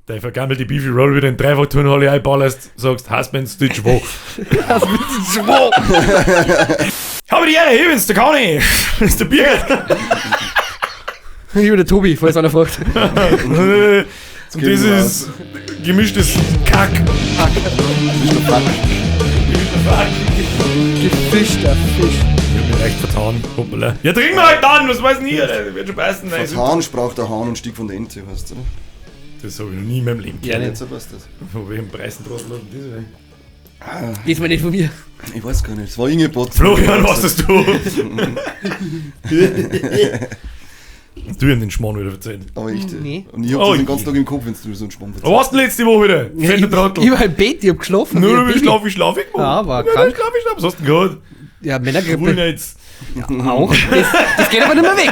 Deine vergammelte Beefy Roll wieder in Dreifach-Turnhalle einballerst, sagst, Husband Stitch wo. Schwo. Habe die Ehre, ich bin's, der Conny. Das ist der Birgit. Ich bin der Tobi, falls einer fragt. Und das ist gemischtes Kack. Gefischter Fisch. Ich hab mich leicht vertan. Hoppala. Ja, trinken wir halt dann, was weiß denn ihr? Das wird schon passen. Nein, Vertan sprach der Hahn und stieg von der Ente, weißt du, oder? Das habe ich noch nie in meinem Leben Ja, gehört. nicht. Jetzt weißt du das. Von welchem Preisentrottel hat denn das? Diesmal nicht von mir. Ich weiß gar nicht. Es war Ingeborg. Florian, was hast du? Du hast den Schmarrn wieder erzählt. Aber echt. Nee. Und ich hab Oh das den je. ganzen Tag im Kopf, wenn du so einen Schwamm Was warst du denn letzte Woche wieder? Fetter Trottel. Ich war im Bett, ich hab geschlafen. Nur wie ein noch Baby. schlaf ich, schlaf ich. Ja, war Ja, krank. schlaf ich, schlaf. Was hast du denn gehabt? Ja, Männergrippe. Schwulen jetzt. Auch. Das geht aber nicht mehr weg.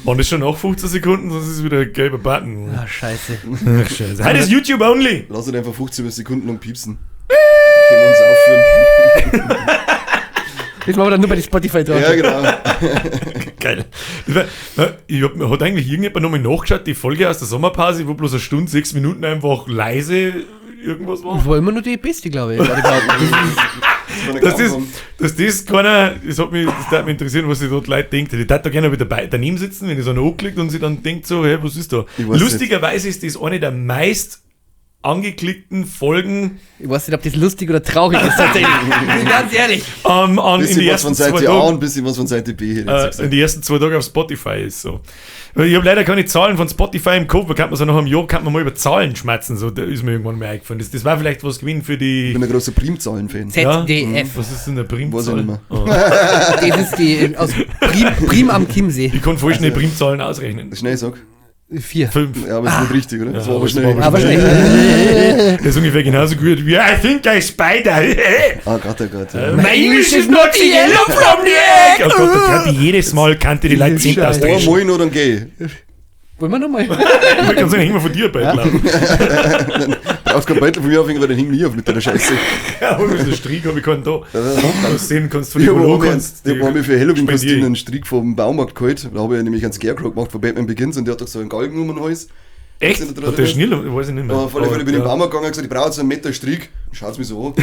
Mann, das ist schon nach 15 Sekunden, sonst ist es wieder ein gelber Button. Ah, scheiße. Ach, scheiße. Heute ist YouTube only. Lass ihn einfach 15 Sekunden lang piepsen. Können wir uns aufführen. Das machen wir dann nur bei den Spotify drauf. Ja, genau. Geil. Ich hab, hat eigentlich irgendjemand nochmal nachgeschaut, die Folge aus der Sommerpause, wo bloß eine Stunde, 6 Minuten einfach leise irgendwas war. Das war immer nur die beste, glaube ich. Dass das, dass das keiner, das hat mich, das würde mich interessieren, was sich dort Leute denken. Ich würde da gerne wieder dabei, daneben sitzen, wenn ich so einen anklickt und sie dann denkt so, hey, was ist da? Ich weiß Lustigerweise ist das eine der meist angeklickten Folgen Ich weiß nicht, ob das lustig oder traurig ist, tatsächlich. Ich bin ganz ehrlich. an, in Bisschen die was von ersten zwei Seite A Tagen. und bisschen was von Seite B. Hätte ich jetzt In gesagt. die ersten 2 Tagen auf Spotify ist so. Ich habe leider keine Zahlen von Spotify im Kopf, da kann man so nach einem Jahr kann man mal über Zahlen schmerzen, so, da ist mir irgendwann mal eingefallen. Das war vielleicht was gewesen für Ich die. bin ein großer Primzahlen-Fan. ZDF. Was ist denn eine Primzahl? Weiß ich nicht mehr. Oh. Das ist die aus Prim am Chiemsee. Ich kann voll schnell Primzahlen ausrechnen. Schnell sag. 4. 5. Ja, aber ist nicht richtig, oder? Das Ja, war aber aber schnell. es war Aber schnell. Das ist ungefähr genauso gut wie I think I spider. Ah Gott, oh Gott. Ja. My English is not the yellow from the egg. Oh Gott, da kannte ich jedes Mal kannte die Leute 10.000 Einmal dreschen. noch, dann geh ich. Wollen wir nochmal? Ich kann sagen, hängen wir von dir bei, glaub ich. Brauchst keinen Beutel von mir aufhängen, weil dann häng ich auf mit deiner Scheiße. Ja, aber so einen Strick habe ich keinen da. Du sehen kannst von Ich die habe Volo mir, kannst. ich hab mir für Halloween-Kostüm spendiere ich. einen Strick vom Baumarkt geholt. Da habe ich nämlich einen Scarecrow gemacht von Batman Begins und der hat doch so einen Galgen um den Hals. Echt? Sind da Hat der Schnee, weiß ich nicht mehr. Aber auf alle Fälle bin ich ja. im Baumarkt gegangen und gesagt, ich brauche jetzt einen Meter Strick. Schaut mich so an.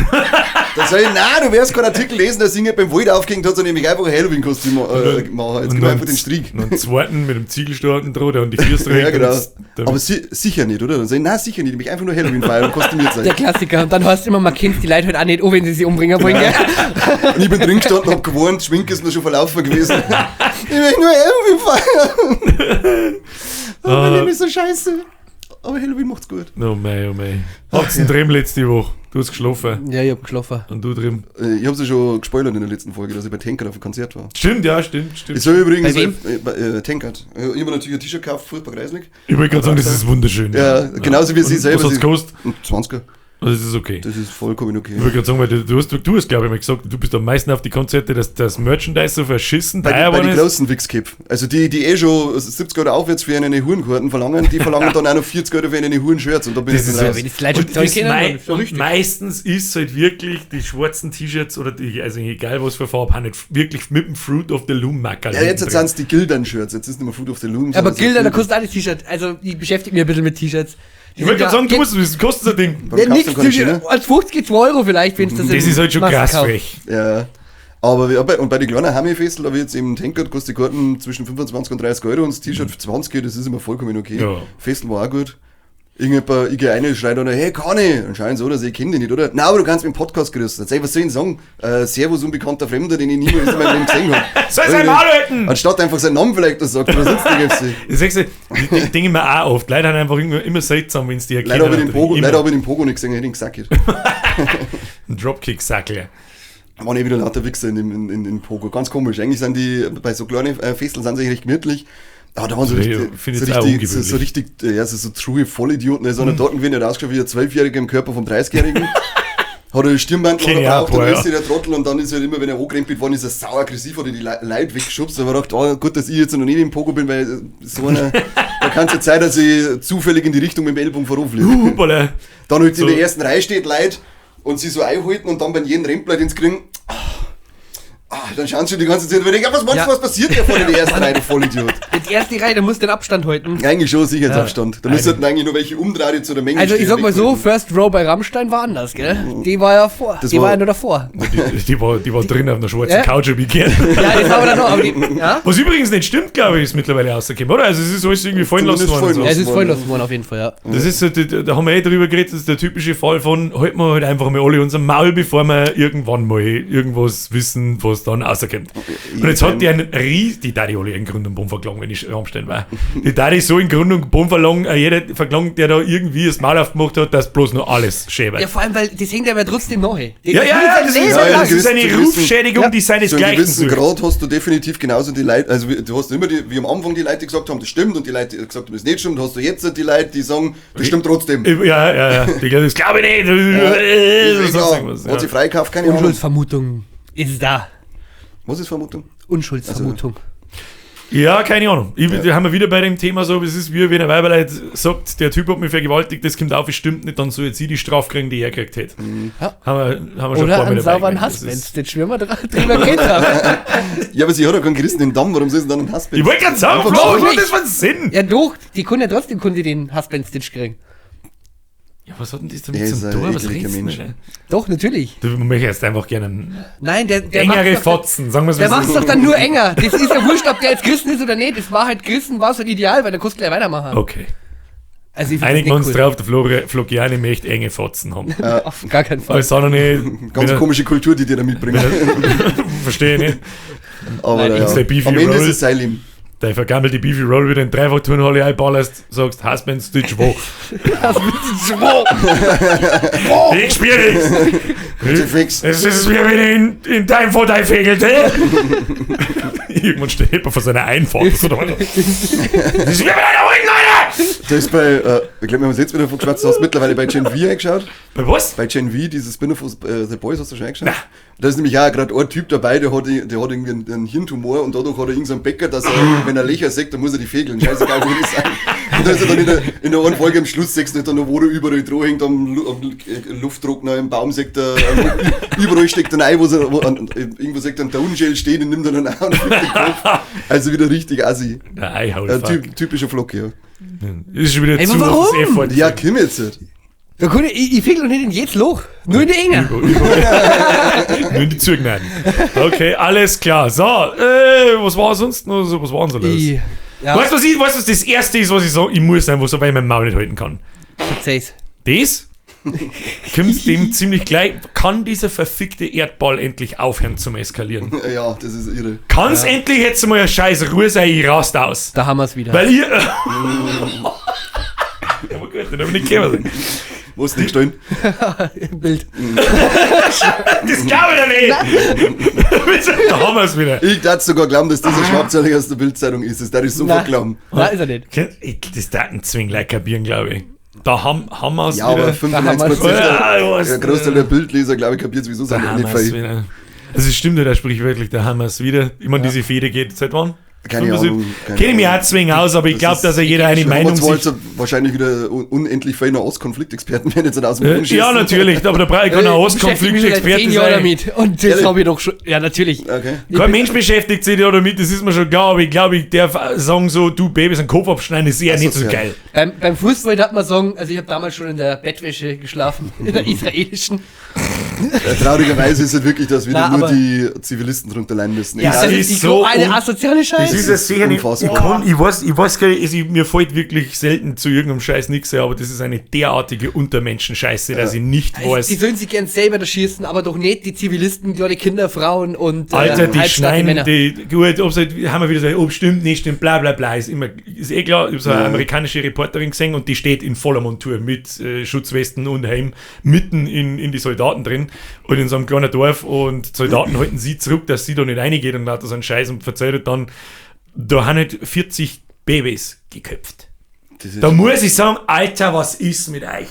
Dann sag ich, nein, du wirst keinen Artikel lesen, der Singer beim Wald aufgehängt hat, sondern nämlich einfach ein Halloween-Kostüm machen. Jetzt Und gib mir einfach den Strick. Und einen zweiten mit dem Ziegelstein dran, der an die Füße Ja, genau. Damit, Aber sicher nicht, oder? Dann sag ich, nein, sicher nicht, ich möchte einfach nur Halloween feiern und kostümiert sein. Der Klassiker. Und dann heißt es immer, man kennt die Leute halt auch nicht, oh, wenn sie sie umbringen wollen, gell? Und ich bin drin gestanden, hab gewarnt, Schminke ist mir schon verlaufen gewesen. Ich möchte nur Halloween feiern. Oh, mein Leben ist so scheiße. Aber Halloween macht's gut. oh mei, oh mei. Habt's einen Trim letzte Woche? Du hast geschlafen. Ja, ich hab geschlafen. Und du drin. Ich hab's ja schon gespoilert in der letzten Folge, dass ich bei Tankard auf dem Konzert war. Stimmt, ja, stimmt, stimmt. Ich soll übrigens. Bei wem? Bei Tankard. Ich hab mir natürlich ein T-Shirt gekauft, furchtbar kreislig. Ich wollte gerade sagen, das ist wunderschön. Ja, genauso wie sie Und selber. Was hat's sie- gekostet? Ein 20er. Also, das ist okay. Das ist vollkommen okay. Ich wollte gerade sagen, weil du hast, glaube ich, mal gesagt, du bist am meisten auf die Konzerte, dass das Merchandise so verschissen Bei, teuer bei geworden den ist. großen Wichskäpfen. Also die, die eh schon 70 Euro aufwärts für eine Hurenkarten verlangen, die verlangen dann auch noch 40 Euro für eine Huren-Shirts und da bin Das ich ist dann ja- raus. Wenn ich die Leute schon Und, zahlen das können, dann ist schon und richtig. meistens ist halt wirklich die schwarzen T-Shirts oder die, also egal was für Farbe, haben nicht wirklich mit dem Fruit of the Loom Macker. Ja, jetzt sind es die Gildern-Shirts, jetzt ist nicht mehr Fruit of the Loom. Aber sondern so Gilder, da kostet alles T-Shirt. Also, ich beschäftige mich ein bisschen mit T-Shirts. Die Ich wollte sind gerade sagen, ja- du musst wissen, kostet das Ding. Warum Ja, kaufst du nix, keine T-Shirt. Schiene? Als 50, 2 Euro vielleicht, wenn es das Das in ist halt schon Massen krass kauft. frech. Ja. Aber und bei den kleinen Hami-Festel, da wird jetzt im Tankard kostet die Karten zwischen 25 und 30 Euro und das T-Shirt für 20, das ist immer vollkommen okay. Ja. Festel war auch gut. Irgendjemand, ich geh rein, schreit einer, hey Conny! Und scheint so, dass ich kenne dich nicht, oder? Nein, aber du kannst mich im Podcast grüßen. Dann sag ich, was soll ich denn sagen? Servus, unbekannter Fremder, den ich niemals in meinem Leben gesehen habe. Soll sein Maul halten! Anstatt einfach seinen Namen vielleicht noch sagt, oder sonst irgendwas. Das sagst du, das denke ich mir auch oft. Leute haben einfach immer, immer seltsam, wenn sie die erkennen. Leider habe ich den Pogo, Immer. leider hab ich den Pogo nicht gesehen, ich hätte ihn gesagt. Ein Dropkick-Sackel. Waren eh wieder lauter Wichser in, dem- in Pogo. Ganz komisch. Eigentlich sind die, bei so kleinen Festeln sind sie eigentlich recht gemütlich. Aber da waren so Nee, richtig, finde so ich jetzt auch richtig, so, so ungewöhnlich. richtig, ja, so, so true Vollidioten. Da ist einer dort gewesen, der hat ausgeschaut wie ein Zwölfjähriger im Körper vom 30-Jährigen. Hat er ein Stirnband Kenn ich auch gebraucht, dann ein paar, ist sie der Trottel und dann ist er halt immer, wenn er angerempelt worden ist, er sau aggressiv, hat er die Leute weggeschubst. Da habe ich gedacht, oh, gut, dass ich jetzt noch nicht im Pogo bin, weil so einer, da kann es jetzt sein, dass ich zufällig in die Richtung mit dem Ellbogen voranfliege. Hoppala. Dann halt So. in der ersten Reihe steht Leute und sie so einhalten und dann bei jedem Rempler ins kriegen. Ah, dann schauen sie schon die ganze Zeit und denken, was meinst du, Ja. was passiert da vorne in der ersten Reihe, du Vollidiot? Die erste Reihe, da musst du den Abstand halten. Eigentlich schon Sicherheitsabstand. Da müssten eigentlich nur welche umdrehen zu der Menge. Also ich sag mal so, First Row bei Rammstein war anders, gell? Die war ja vor. Das Die war war- ja nur davor. Die war drin auf einer schwarzen Ja. Couch, hab ich gehört. Ja, das war aber dann noch, aber die, ja? Was übrigens nicht stimmt, glaube ich, ist mittlerweile rausgekommen, oder? Also es ist alles irgendwie fallen lassen Zumindest worden. und fallen So. Ja, es ist voll los geworden auf jeden Fall, ja. Das ist so, da haben wir eh drüber geredet, das ist der typische Fall von, halten wir halt einfach mal alle unser Maul, bevor wir irgendwann mal irgendwas wissen, was dann rauskommt. Und jetzt hat die einen ries, die da die alle in Grund und Boden verklagen, wenn ich Rammstein war. Die da die so in Grund und Boden verlangen, jeder verklagen, der da irgendwie das Maul aufgemacht hat, dass bloß noch alles schön wird. Ja, vor allem, weil das hängt ja trotzdem nach. Ja, das ist, Ja, ja, das ist eine gewissen- Rufschädigung, Ja. die Zu einem seinesgleichen gewissen sucht. Grad hast du definitiv genauso die Leute, also du hast immer die, wie am Anfang die Leute, die gesagt haben, das stimmt, und die Leute, die gesagt haben, das nicht stimmt, hast du jetzt die Leute, die sagen, das stimmt trotzdem. Ja. Die glauben, das glaube ich nicht. Ist Sonst egal. irgendwas, Hat ja. sie freikauft, keine Ahnung. Unschuldsvermutung ist da. Was ist Vermutung? Unschuldsvermutung. Ja, keine Ahnung. Da haben wir wieder bei dem Thema so, es ist wie wenn ein Weiberleid sagt, der Typ hat mich vergewaltigt, das kommt auf, es stimmt nicht, dann soll jetzt sie die Strafe kriegen, die er gekriegt hätte. Ja. Haben wir schon Oder ein paar Mal einen dabei sauberen gewesen. Das Husband. ist- Das schwören wir drüber geredet haben. Ja, aber sie hat ja keinen gerissenen Damm, warum soll sie dann einen Husband? Ich wollte gerade sagen, Einfach Flo, so. was hat das für einen Sinn? Ja, doch, die können ja trotzdem können die den Husband Stitch kriegen. Ja, was hat denn das damit Er zum ist ein tun? Was ekliger redest du Mensch. denn? Doch, natürlich. Du möchtest einfach gerne einen Nein, der engere macht's doch, Fotzen, sagen wir es der mal macht's so. doch dann nur enger. Das ist ja wurscht, ob der jetzt Christen ist oder nicht. Es war halt Christen, war es halt ideal, weil der kannst du gleich weitermachen. Okay. Also ich find das Einigen wir nicht uns cool. drauf, der Floriani möchte enge Fotzen haben. Auf gar keinen Fall. Alles andere nicht. Ganz wenn er- komische Kultur, die dir da mitbringt. Verstehe ich nicht. Aber Nein, ja. ist der Beefy Am Ende Roll. ist es sein Leben. Dein vergammelte Beefy Roll wieder in Dreifach-Turnhalle einballerst, sagst, Husband Stitch wo? Ich spür nichts. Kruzifix. Es ist wie wenn ich in dein Vorteil fegelt, hä? Irgendwann steht jemand vor seiner Einfahrt. Oder was? Das ist wie wenn einer holen, Leute! Da ist bei, ich glaube, wir haben es jetzt wieder davon geschwatzt, du hast mittlerweile bei Gen V eingeschaut. Bei was? Bei Gen V, dieses Spin-off aus The Boys, hast du schon eingeschaut? Da ist nämlich auch gerade ein Typ dabei, der hat irgendwie einen Hirntumor und dadurch hat er irgendeinen Bäcker, dass er, wenn er Löcher sieht, dann muss er die fegeln. Scheißegal, wo die sind. Und da ist er dann in der einen Folge am Schluss, siehst du nicht dann noch, wo er überall dran hängt, am Lufttrockner, im Baum sieht er, überall steckt ein Ei, irgendwo sieht er einen Downshell stehen und nimmt er dann auch und fickt den Kopf. Also wieder richtig assi. Nein, holy fuck. Typischer Flocke, ja. Ist schon wieder Ey, zu aber warum? das Effort. Ja, Kim jetzt. halt. Da konnte ich fegel doch nicht in jedes Loch. Nur in die Enger. Überall. Nur in die Züge rein. Okay, alles klar. So, was war sonst noch so? Was war denn so los? Ich, ja, Weißt du, was das Erste ist, was ich sage? Ich muss einfach so, weil ich mein Maul nicht halten kann. verzeih's. Das kommt dem ziemlich gleich. Kann dieser verfickte Erdball endlich aufhören zum Eskalieren? Ja, das ist irre. Kann's endlich jetzt mal eine scheiß Ruhe sein? Ich rast aus. Da haben wir's wieder. Weil ihr. Ja, aber gut, den hab ich nicht gehört. Wo ist denn gestohlen? Im Bild. Das glaube ich doch nicht! Da haben wir's wieder. Ich darf sogar glauben, dass das eine Schlagzeile aus der Bildzeitung ist. Das darf ich sofort glauben. Nein, ist er nicht. Das Datenzwing like kapieren, glaube ich. Da haben wir's Ja, aber wieder. 95% Da haben der, wir's. der Großteil der Bildleser, glaube ich, kapiert sowieso Da seine haben nicht wir's viel. wieder. Also es stimmt ja, da spricht wirklich, da haben wir's wieder. Ich meine, diese Fehde geht seit wann? Keine Ahnung, keine Kenne ich mich Ahnung. auch zwingen aus, aber ich Das glaube, ist- dass er jeder eine Haben wir Meinung zwar sich... jetzt wahrscheinlich wieder unendlich feiner Ostkonfliktexperten werden jetzt aus dem Boden Ja, schießen. natürlich, aber da brauche ich keinen Ich beschäftige mich seit Ostkonfliktexperte 10 Jahren sein. damit. Und das Ehrlich? habe ich doch schon. Ja, natürlich. Okay. Kein Mensch beschäftigt sich da damit, das ist mir schon klar, aber ich glaube, ich darf sagen so, du Babys einen Kopf abschneiden, ist eher nicht so Asozial. geil. Beim Fußball darf man sagen, also ich habe damals schon in der Bettwäsche geschlafen, in der israelischen. Ja, traurigerweise ist es wirklich, dass wieder Na, nur aber- die Zivilisten drunter leiden müssen. Ja, Egal. das ist ist die so so eine un- asoziale Das Scheiße. ist ja sicher nicht. Unfassbar. Ich, weiß gar nicht, also mir fällt wirklich selten zu irgendeinem Scheiß nichts ein, aber das ist eine derartige Untermenschenscheiße, dass ich nicht Also, weiß. die sollen sich gern selber da schießen, aber doch nicht die Zivilisten, die Kinder, Frauen und Alter, die halbstarke schneiden, Männer. die, gut, ob's halt, haben wir wieder so, ob stimmt, nicht stimmt, bla bla bla, ist immer, ist eh klar, ich hab so eine amerikanische Reporterin gesehen und die steht in voller Montur mit Schutzwesten und Helm mitten in die Soldaten drin und in so einem kleinen Dorf und die Soldaten halten sie zurück, dass sie da nicht reingeht und lauter so einen Scheiß und verzeiht dann, da haben halt 40 Babys geköpft. Das ist Da muss ich sagen, Alter, was ist mit euch?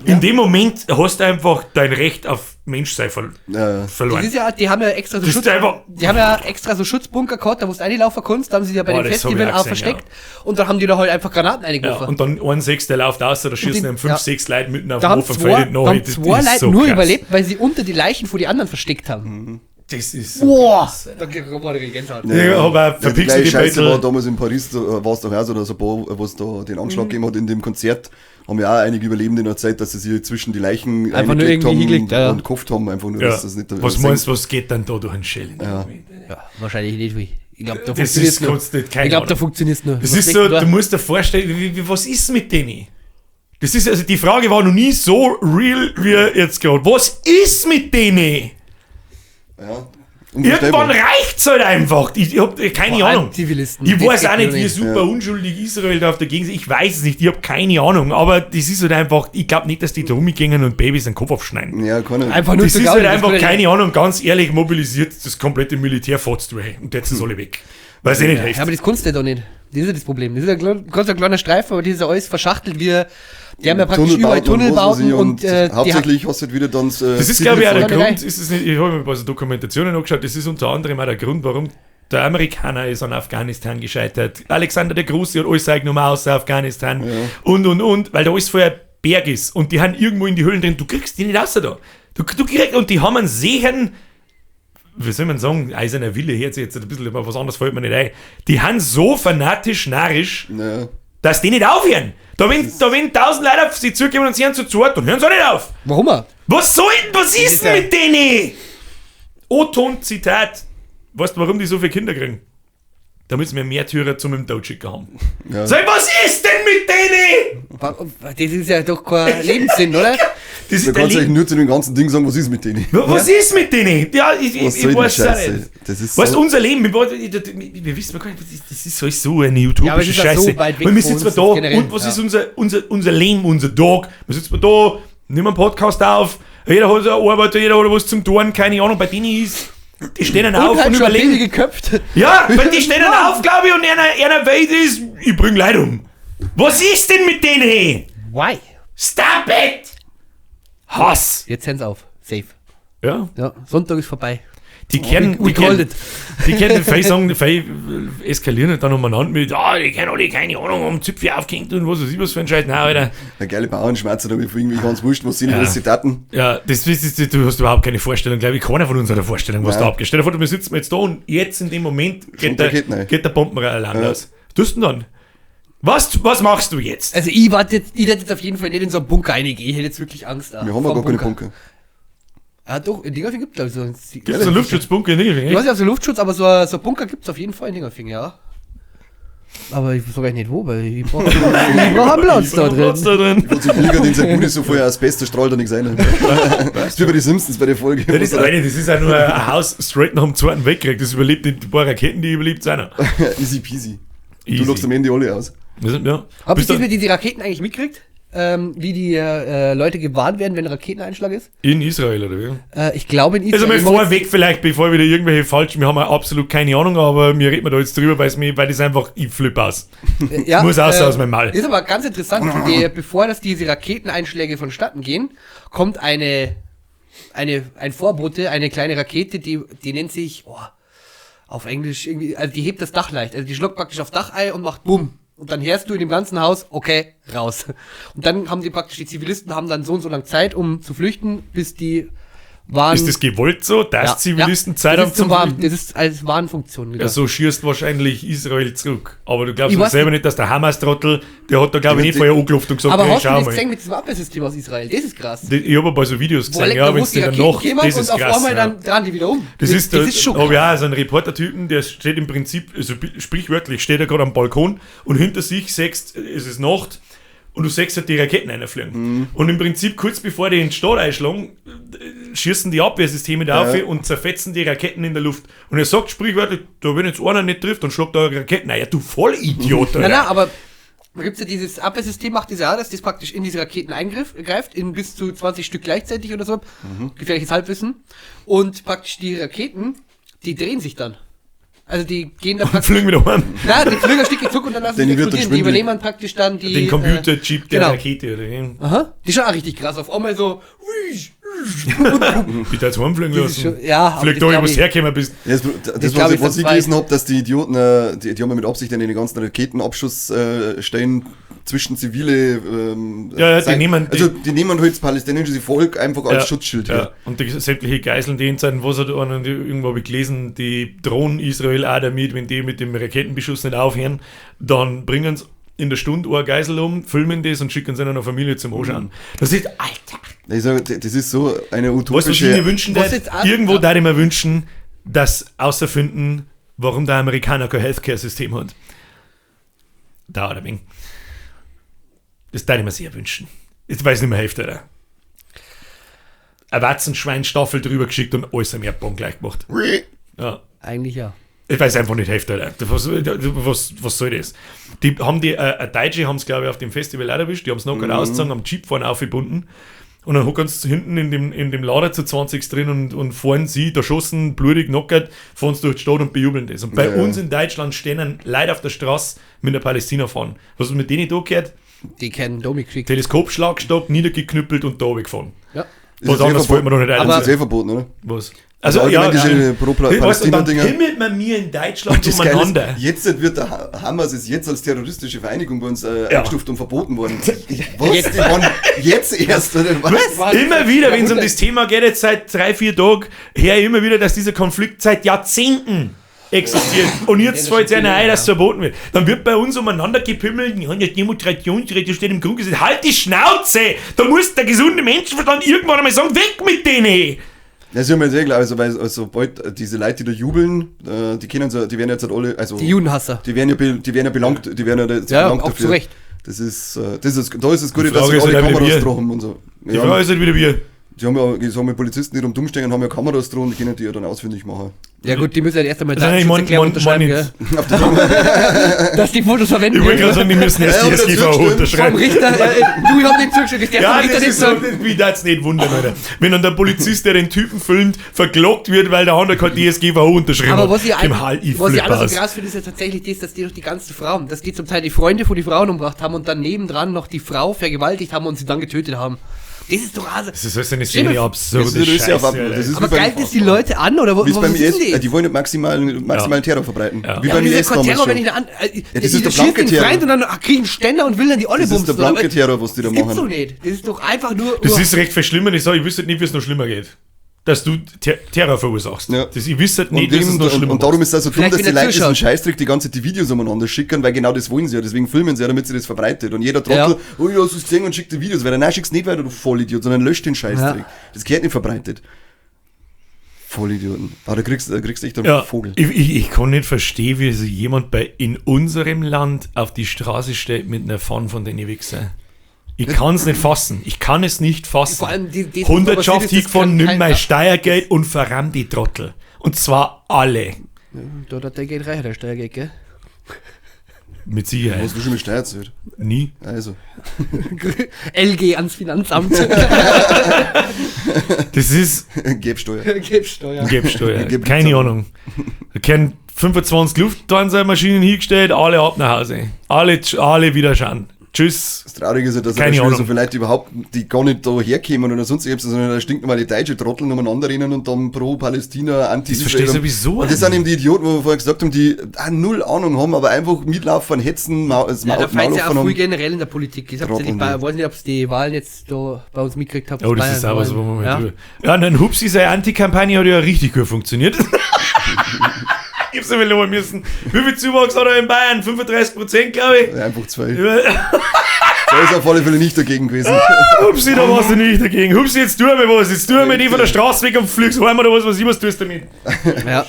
In dem Moment hast du einfach dein Recht auf Menschsein Ja. verloren. Das ist ja, die haben ja extra so Das ist Schutz, einfach- die haben ja extra so Schutzbunker gehabt, da wo du reinlaufen kannst, da haben sie ja bei Boah, dem das hab ich Festival auch auch gesehen, versteckt und dann haben die da halt einfach Granaten Ja, eingeworfen. und dann ein Sechs, der läuft aus, da schießen die- ihm fünf, ja. sechs Leute mitten auf Da dem haben Hof und zwei, fällt da haben Das zwei ist Leute so nur krass. überlebt, weil sie unter die Leichen vor die anderen versteckt haben. Das ist so. Boah! Da war die Gänsehaut. Ja, aber Ja, die verpixelte gleiche Scheiße Battle. war damals in Paris, da war es doch auch so, dass ein paar, was da den Mhm. Anschlag gegeben hat in dem Konzert, haben ja auch einige Überlebende noch Zeit, dass sie sich zwischen die Leichen Einfach nur reingelegt irgendwie haben hingelegt, ja, ja. und gehofft haben, einfach nur, Ja. dass das nicht Was meinst du, was geht dann da durch den Shell? in dem Ja. Moment? Ja, wahrscheinlich nicht. Wie. Ich glaube, da Das ist funktioniert's nur. kannst nicht, keine Ich glaube, da Ahnung. funktioniert's nur. Das Was ist denkst so, du da? du musst dir vorstellen, was ist mit denen? Das ist, also die Frage war noch nie so real wie jetzt gerade. Was ist mit denen? Ja, Irgendwann unvorstellbar. reicht's halt einfach. Ich hab keine Vor allem Ahnung. Zivilisten. Ich Das weiß geht auch nicht, nur wie nicht. super unschuldig Israel da auf der Gegend ist. Ich weiß es nicht, ich habe keine Ahnung. Aber das ist halt einfach, ich glaube nicht, dass die da rumgehen und Babys den Kopf aufschneiden. Ja, keine Einfach nur Das zu ist Gaudi, halt das einfach kann ja keine Ahnung, ganz ehrlich, mobilisiert das komplette Militär fährt's durch und jetzt sind alle weg. Weil es eh nicht hilft. Ja, aber das kannst du ja doch nicht. Das ist ja das Problem. Das ist ja ein ganz ein kleiner Streifen, aber das ist ja alles verschachtelt. Wir, die haben ja praktisch überall Tunnelbauten Tunnelbauten und, und, was weiß ich, die hauptsächlich hast du halt wieder dann Das ist, glaube ich, auch der Voll. Grund, ist es nicht, ich habe mir ein paar so Dokumentationen angeschaut, das ist unter anderem auch der Grund, warum der Amerikaner ist an Afghanistan gescheitert. Alexander der Große hat alles eingenommen außer Afghanistan und, weil da alles vorher Berg ist und die haben irgendwo in die Höhlen drin, du kriegst die nicht raus da. Du kriegst, und die haben einen Sehen, wie soll man sagen, eiserner Wille, hört sich jetzt ein bisschen, aber was anderes fällt mir nicht ein. Die haben so fanatisch narrisch, Ja. dass die nicht aufhören. Da wenn 1000 Leute auf sie zukommen und sie hören zu zweit, dann hören sie auch nicht auf. Warum? auch? Was soll denn, was ist ist ja- denn mit denen? O-Ton Zitat. Weißt du, warum die so viele Kinder kriegen? Damit wir Märtyrer zum im Tod schicken haben. Ja. Sag, was ist denn mit denen? Das ist ja doch kein Lebenssinn, oder? Das Du ist der kannst eigentlich Leben. nur zu dem ganzen Ding sagen, was ist mit denen? Was ist mit denen? Ja, Was ich soll die weiß auch Scheiße? nicht. Das ist Weißt du, so, unser Leben, wir wissen gar nicht, das ist alles so eine utopische Ja, aber es ist ja Scheiße. so weit weg Weil wir von sitzen uns da generell, und was ja. ist unser Leben, unser Tag? Wir sitzen da, nehmen einen Podcast auf, jeder hat eine Arbeit, jeder hat was zum Tun, keine Ahnung, bei denen ist, die stehen dann auf Und und halt schon überlegen. Baby geköpft. Ja, weil die stehen dann auf, glaube ich, und einer Welt ist, ich bring Leute um. Was ist denn mit denen? Hey? Why? Stop it! Hass! Jetzt hören's auf. Safe. Ja, Ja, Sonntag ist vorbei. die kennen, We die kennen, called it. die kennen die sagen, die eskalieren halt dann umeinander mit, ah, die kennen alle keine Ahnung, um Zipfel aufgehängt und was weiß ich was für ein Scheiß. Nein, Alter. eine geile Bauernschmerze, da irgendwie ganz wurscht, was sind Ja. ja. alles Zitaten. Ja, das, du hast überhaupt keine Vorstellung, glaube ich. Keiner von uns hat eine Vorstellung, was Nein. da abgeht. Stell dir vor, wir sitzen jetzt da und jetzt in dem Moment geht der, Raketen rein. geht der Bombenalarm Ja. los. Was tust du denn dann? Was machst du jetzt? Also ich warte jetzt, ich hätte jetzt auf jeden Fall nicht in so einen Bunker reingehen. Ich hätte jetzt wirklich Angst. Wir haben ja gar keine Bunker. Ah doch, in Dingolfing gibt es glaube ich so einen. Gibt es einen Luftschutzbunker in Dingolfing? Ich weiß nicht, ob es einen Luftschutz, aber so ein Bunker gibt es auf jeden Fall in Dingolfing, ja. Aber ich weiß gar nicht wo, weil ich brauche brauch einen Platz da drin. Platz da drin. Und sich Pilger, den sein Bude so vorher Asbest, da strahlt da nichts rein. Das ist wie bei den Simpsons bei der Folge. Das ist, eine, das ist ja nur ein Haus straight nach dem Zweiten Weltkrieg. Das überlebt die paar Raketen, die überlebt einer. Easy peasy. Easy. Du lockst am Ende alle aus. Das ist- Ja. Habt Bist ihr du das mit diese Raketen eigentlich mitgekriegt? Wie die Leute gewarnt werden, wenn ein Raketeneinschlag ist? in Israel, oder wie? Ich glaube in Israel. Also mal Ich mach jetzt- vorweg vielleicht, bevor wieder irgendwelche falschen, wir haben ja absolut keine Ahnung, aber mir reden wir da jetzt drüber, weil das einfach, ich flippe aus. Ja, Muss raus aus meinem Maul. Ist aber ganz interessant, bevor dass diese Raketeneinschläge vonstatten gehen, kommt ein Vorbote, eine kleine Rakete, die nennt sich, oh, auf Englisch irgendwie, also die hebt das Dach leicht, also die schluckt praktisch aufs Dach ein und macht Bumm. Und dann hörst du in dem ganzen Haus, okay, raus. Und dann haben die praktisch, die Zivilisten haben dann so und so lange Zeit, um zu flüchten, bis die Warn... Ist das gewollt so, dass Ja, Zivilisten ja, Zeit das haben ist zum zum Warn. Flüchten? Das ist als Warnfunktion. Ja, so schießt wahrscheinlich Israel zurück. Aber du glaubst Ich doch weiß selber nicht, dass der Hamas-Trottel, der hat da glaube ich Ja, nicht vorher angeklopft und gesagt, Aber hey, hast du schau das mal. gesehen mit diesem Abwehrsystem aus Israel? Das ist krass. Ich habe ein paar so Videos Wo gesehen, legt ja, da wenn wo es die in der Raketen Nacht, kommen das und ist auf krass. einmal ja. dann dran die wieder um. Das ist, das ist schon hab ich auch so einen Reporter-Typen, der steht im Prinzip, also sprichwörtlich, steht er gerade am Balkon und hinter sich siehst, es ist Nacht und du siehst halt die Raketen reinfliegen. Mhm. Und im Prinzip kurz bevor die in den Stadt einschlagen, schießen die Abwehrsysteme da auf Ja. und zerfetzen die Raketen in der Luft. Und er sagt sprichwörtlich, da wenn jetzt einer nicht trifft, dann schlagt er Raketen ein. Ja, du Vollidiot, Nein, Alter. nein, aber da gibt's ja dieses Abwehrsystem, macht das ja, dass das praktisch in diese Raketen eingreift, in bis zu 20 Stück gleichzeitig oder so. Gefährliches Halbwissen. Und praktisch die Raketen, die drehen sich dann. Also die gehen da praktisch. Fliegen wieder heim. Nein, die fliegen ein Stück zurück und dann lassen sie Denen wird dann explodieren. Die schwindelig. übernehmen dann praktisch dann die. Den Computerchip der genau. Rakete, oder? Aha. Die ist schon auch richtig krass. Auf einmal so. Bitte als heimfliegen Das ist lassen. schon, ja, aber Fliegt das da, glaub wo du ich- hergekommen bist. Ja, das, glaub was, ich, was ich das gelesen habe, dass die Idioten, die haben ja mit Absicht in den ganzen Raketenabschussstellen Stellen zwischen zivile. Ja, ja, die nehmen- Also, die nehmen halt das palästinensische Volk einfach als Ja, Schutzschild Ja. her. Und die sämtliche Geiseln, die in Zeiten, was hat einer, die, irgendwo habe ich gelesen, die drohen Israel auch damit, wenn die mit dem Raketenbeschuss nicht aufhören, dann bringen sie in der Stunde eine Geisel um, filmen das und schicken sie einer Familie zum Anschauen. Das ist, Alter! Ich sag, das ist so eine Weißt du, was ich utopische. mir wünschen Was darf? jetzt auch- Irgendwo ja. darf ich mir wünschen, dass außerfinden, warum der Amerikaner kein Healthcare-System hat. Da oder wenig. Das darf ich mir sehr wünschen. Jetzt weiß ich nicht mehr Hälfte, oder? Ein Watzenschweinstaffel drüber geschickt und alles am Erdboden gleich gemacht. Ja. Eigentlich ja. Ich weiß einfach nicht Hälfte, Alter. Was soll das? Die haben die, Deutsche haben es, glaube ich, auf dem Festival auch erwischt, die haben es noch gerade ausgezogen, am Jeep vorne aufgebunden. Und dann hocken sie hinten in dem Lader zu 20 drin und fahren sie, da schossen, blutig, knockert, fahren sie durch die Stadt und bejubeln das. Und bei Ja, ja. uns in Deutschland stehen dann Leute auf der Straße mit der Palästina fahren. Was ist mit denen da gehört? Die kennen Domi gekriegt. Teleskopschlagstock, niedergeknüppelt und da runtergefahren. Ja. Ist Was jetzt eh anderes fällt mir noch nicht ein. Aber- Das ist eh verboten, oder? Was? Also, allgemein ja, diese ja. Pro- Weißt du, und dann Palästina-Dinger. pimmelt man mir in Deutschland Das Geile ist, umeinander. jetzt wird der Hamas ist jetzt als terroristische Vereinigung bei uns Ja. eingestuft und verboten worden. Was? Die waren jetzt erst, oder was? Immer wieder, wenn es um das Thema geht, jetzt seit 3, 4 Tagen, her immer wieder, dass dieser Konflikt seit Jahrzehnten existiert. Und jetzt fällt es einer ein, dass es verboten wird. Dann wird bei uns umeinander gepimmelt, ja, das Demonstrationsrecht, das steht im Grundgesetz. Halt die Schnauze! Da muss der gesunde Menschenverstand irgendwann einmal sagen, weg mit denen! Das ist ja mir sehr klar, also, weil, also, sobald diese Leute, die da jubeln, die kennen so, die werden jetzt halt alle, also, Die Judenhasser. die werden ja, die werden ja belangt, die werden ja jetzt Ja, belangt auch dafür. zu Recht. Das ist, da ist das Gute, Die dass Frage sie ist alle halt auch wieder Kameras wir. dran haben und so. Die Ja, Frage ist halt wieder wir. die haben ja, ich sag mal, Polizisten, die rumstehen, haben ja Kameras dran, die können die ja dann ausfindig machen. Ja gut, die müssen ja erst einmal Also, ich mein, Datenschutzerklärung unterschreiben, mein, Auf die gell? Dass die Fotos verwenden Ich wollte gerade dürfen. sagen, die müssen erst Ja, die aber SGVO dazu Vom unterschreiben. Richter, du, ich hab den zugeschickt, der Ja, vom Richter das nicht ist so, sagen. mich darf's nicht wundern, Alter. Wenn dann der Polizist, der den Typen filmt, verklagt wird, weil der andere keine DSGVO unterschrieben Aber hat. was ich, Im Hall, ich was ich flipp auch noch aus. so krass finde, ist ja tatsächlich das, dass die doch die ganzen Frauen, dass die zum Teil die Freunde von die Frauen umgebracht haben und dann nebendran noch die Frau vergewaltigt haben und sie dann getötet haben. Das ist doch also. Das ist alles eine Stell sehr mir- absurde Das ist ja Scheiße, auf- Alter. das ist Aber wie beim- geilt es die Leute an oder wo, Wie es wo beim was IS, ist denn die? die wollen nicht maximalen Terror verbreiten. Ja. Wie Ja, beim aber das IS ist ja kein damals Terror, schon. wenn ich da an. das ist der schießt blanke den Terror. Freund und dann krieg ich einen Ständer und will dann die Olle Das ist bumsen. der blanke oder? Terror, was die da Das gibt's machen. doch nicht. Das ist doch einfach nur. Das ist recht verschlimmern. Ich sag, ich wüsste nicht, wie es noch schlimmer geht. Dass du Terror verursachst. Ja. Das, ich wüsste Und, nicht, wie es dem, noch schlimmer und darum ist das so dumm, Vielleicht, dass die wenn er Leute diesen zuschaut. Scheißdreck die ganze Zeit die Videos umeinander schicken, weil genau das wollen sie ja. Deswegen filmen sie ja, damit sie das verbreitet. Und jeder Trottel, Ja. oh ja, hast du es gesehen und schickt die Videos. Weil dann, nein, schick's nicht weiter, du Vollidiot, sondern löscht den Scheißdreck. Ja. Das gehört nicht verbreitet. Vollidioten. Aber da kriegst du echt einen Ja, Vogel. ich kann nicht verstehen, wie sich jemand in unserem Land auf die Straße stellt mit einer Fahne von den Wichser. Ich kann es nicht fassen. Ich kann es nicht fassen. Vor allem die- Hundertschaft was passiert ist, das hingefahren, kann nimm kein- mein Steuergeld und verramm die Trottel. Und zwar alle. Da hat der Geld reicher, der Steuergeld, gell? Mit Sicherheit. Hast du schon mit Steuer gezahlt? Nie. Also. LG ans Finanzamt. Das ist Gebsteuer. Gebsteuer. Gebsteuer. Gib- Keine Ahnung. Da können 25 Lufthansa-Maschinen hingestellt, alle ab nach Hause. Alle wieder schauen. Tschüss. Das Traurige ist ja, dass Keine ja schon Ahnung. so viele Leute die überhaupt, die gar nicht da herkommen oder sonst irgendwas, sondern da stinknormale deutsche Trotteln umeinander rennen und dann pro Palästina, anti Das verstehe ich sowieso Und das sind eben die Idioten, wo wir vorher gesagt haben, die auch null Ahnung haben, aber einfach mitlaufen, hetzen, das Ja, da Maul fällt ja offen auch früh haben. generell in der Politik. Ich hab's ja nicht Trotteln, bei, die. weiß nicht, ob es die Wahlen jetzt da bei uns mitgekriegt habt. Oh, das ist auch was, wo man mal ja. drüber. Ja, und dann Hupsi, seine Antikampagne hat ja richtig gut funktioniert. Ich hab's aber loben müssen. Wie viel Zuwachs hat er in Bayern? 35%, glaube ich. Ja, einfach zwei. Ja. Da ist auf alle Fälle nicht dagegen gewesen. Hupsi, da warst du nicht dagegen. Hupsi, jetzt tu mir was. Jetzt tu mir die von der Straße weg und fliegst heim oder was, was ich was tust damit. Ja.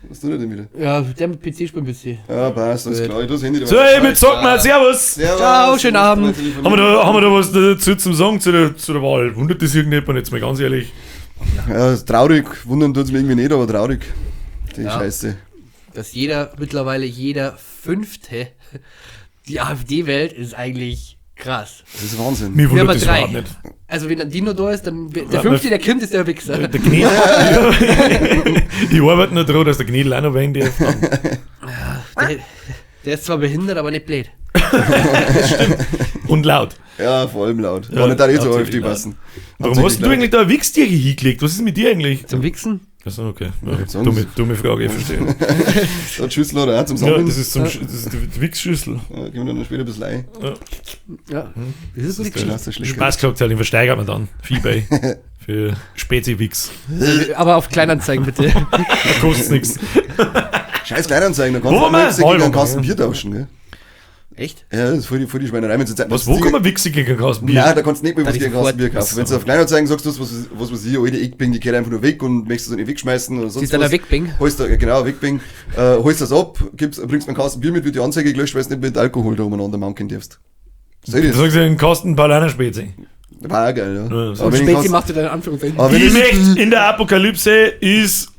Was tut er denn wieder? Ja, der mit PC spielt ein bisschen. Ja, passt, alles klar. Ich tu das Handy So, ey, mit zocken wir. Servus. Servus. Ciao, schönen Abend. Haben wir da was dazu zum Sagen zu der Wahl? Wundert das irgendjemand jetzt mal ganz ehrlich? Ja, ist traurig. Wundern tut's mir irgendwie nicht, aber traurig. Die Ja. Scheiße. Dass mittlerweile jeder Fünfte die AfD wählt, ist eigentlich krass. Das ist Wahnsinn. Mir Wir wundert haben das drei. überhaupt nicht. Also wenn dann Dino da ist, dann der Ja, Fünfte, der kommt, ist der Wichser. Der Gnädel. Ich arbeite noch dran, dass der Gnädel auch noch wählen darf. Der, der ist zwar behindert, aber nicht blöd. Und laut. Ja, vor allem laut. Ja, War nicht da nicht so hauptsächlich AfD laut. passen. Warum hast du eigentlich da ein Wichstier hingelegt? Was ist mit dir eigentlich? Zum Wichsen? Achso, okay. Ja, sonst. dumme Frage, ich verstehe. Da hat Schüssel oder auch zum Ja, Sammeln. das ist, das ist die Wichsschüssel. Ja, gehen wir dann später ein bisschen ein. Ja. Ja. Das ist eine gute Das Geschichte. ist schlecht. Spaß gesagt, den versteigert man dann. Auf Ebay. Für Spezi-Wichs. Aber auf Kleinanzeigen bitte. Da kostet's nichts. Scheiß Kleinanzeigen, da kannst Wo du waren wir? auch gegen einen Hallo. Kasten Bier tauschen, gell? Echt? Ja, das ist voll die Schweinerei. Wenn du jetzt- Was, wo kann man Wichse gegen einen Kasten Bier? Nein, da kannst du nicht mehr Da was ich gegen einen Kasten sofort- Bier kaufen. Wenn du auf Kleinanzeigen sagst, das, was weiß ich, alte Eckbing, die geht einfach nur weg und möchtest es nicht wegschmeißen oder sonst ist dann was. ein Wegbing. Holst du, genau, Wegbing. Holst das ab, bringst mir einen Kasten Bier mit, wird die Anzeige gelöscht, weil du nicht mit Alkohol da umeinander manken darfst. Soll Da ich das? sagst du einen Kasten Paulaner Spezi. War auch geil, ja. Ja, Aber so. wenn ich Spezi Kasten- macht du deine Anführungszeichen. aber wenn Ich ich- möchte in der Apokalypse ist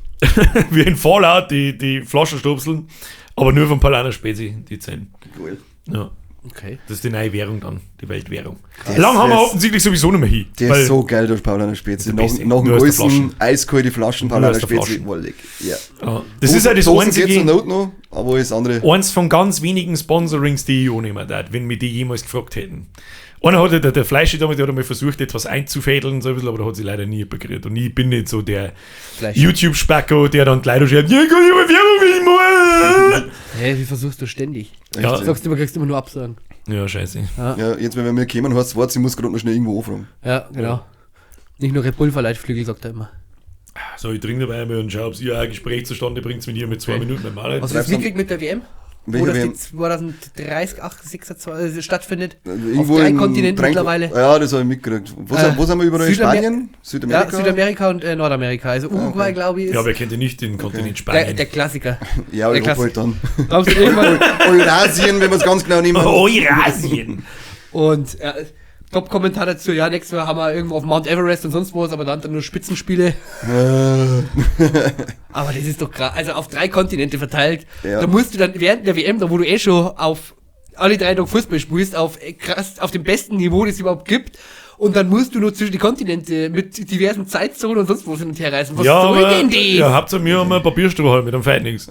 wie in Fallout die Flaschenstopseln, aber nur von Paulaner Spezi, die 10. Geil. Ja, Okay. das ist die neue Währung dann, die Weltwährung. Das Lang haben wir ist- offensichtlich sowieso nicht mehr hin. Der weil ist so geil, der Paulaner Spezi. Der Nach, Beste. nach dem Nur aus der Größen, Flaschen. eiskalte Flaschen Nur Paulaner aus der Spezi. Flaschen. Wohl leck. Ja. Ja, das ist ja das Dosen geht's einzige, zur Not noch, aber alles andere. eins von ganz wenigen Sponsorings, die ich annehmen darf, wenn mich die jemals gefragt hätten. Einer hat ja der Fleischi damals, der hat einmal versucht, etwas einzufädeln, so ein bisschen, aber da hat sich leider nie jemand gerührt. Und ich bin nicht so der Fleisch. YouTube-Spacko, der dann gleich noch schreibt, ja, kann ich mal Werbung machen? Hä, wie versuchst du ständig? Ja. Sagst immer, kriegst immer nur Absagen. Ja, scheiße. Ja, jetzt, wenn wir kommen, heißt es, warte, ich muss gerade noch schnell irgendwo anfragen. Ja, genau. Nicht nur Red Bull verleiht Flügel, sagt er immer. So, ich trinke dabei einmal und schau, ob ihr ein Gespräch zustande bringt mit ihr mit 2 Minuten beim Maler. Was Treib's ist mitgekriegt mit der WM? Welche Wo das WM? die 2030, 8, 26 stattfindet? Irgendwo Auf drei in Kontinenten drei- mittlerweile. Ja, das habe ich mitgekriegt. Wo, wo sind wir überall? In Südamer- Spanien? Südamerika? Ja, Südamerika und Nordamerika. Also Uruguay, glaube ich, ist Ja, aber er kennt ja nicht den Kontinent der, Spanien. der Klassiker. Ja, Der Europa halt Klassiker. dann. Da haben sie irgendwann Eurasien, wenn wir es ganz genau nehmen. Eurasien! Und Top-Kommentar dazu, ja, nächstes Mal haben wir irgendwo auf Mount Everest und sonst was, aber dann nur Spitzenspiele. Aber das ist doch krass. Also auf 3 Kontinente verteilt. Ja. Da musst du dann während der WM, da wo du eh schon auf alle 3 Tage Fußball spielst, auf krass, auf dem besten Niveau, das es überhaupt gibt. Und dann musst du nur zwischen die Kontinente mit diversen Zeitzonen und sonst wo hin und her reisen. Was ja, soll aber, denn das? Ja, habt ihr mir einmal Papierstrohhalm mit am Feind nichts.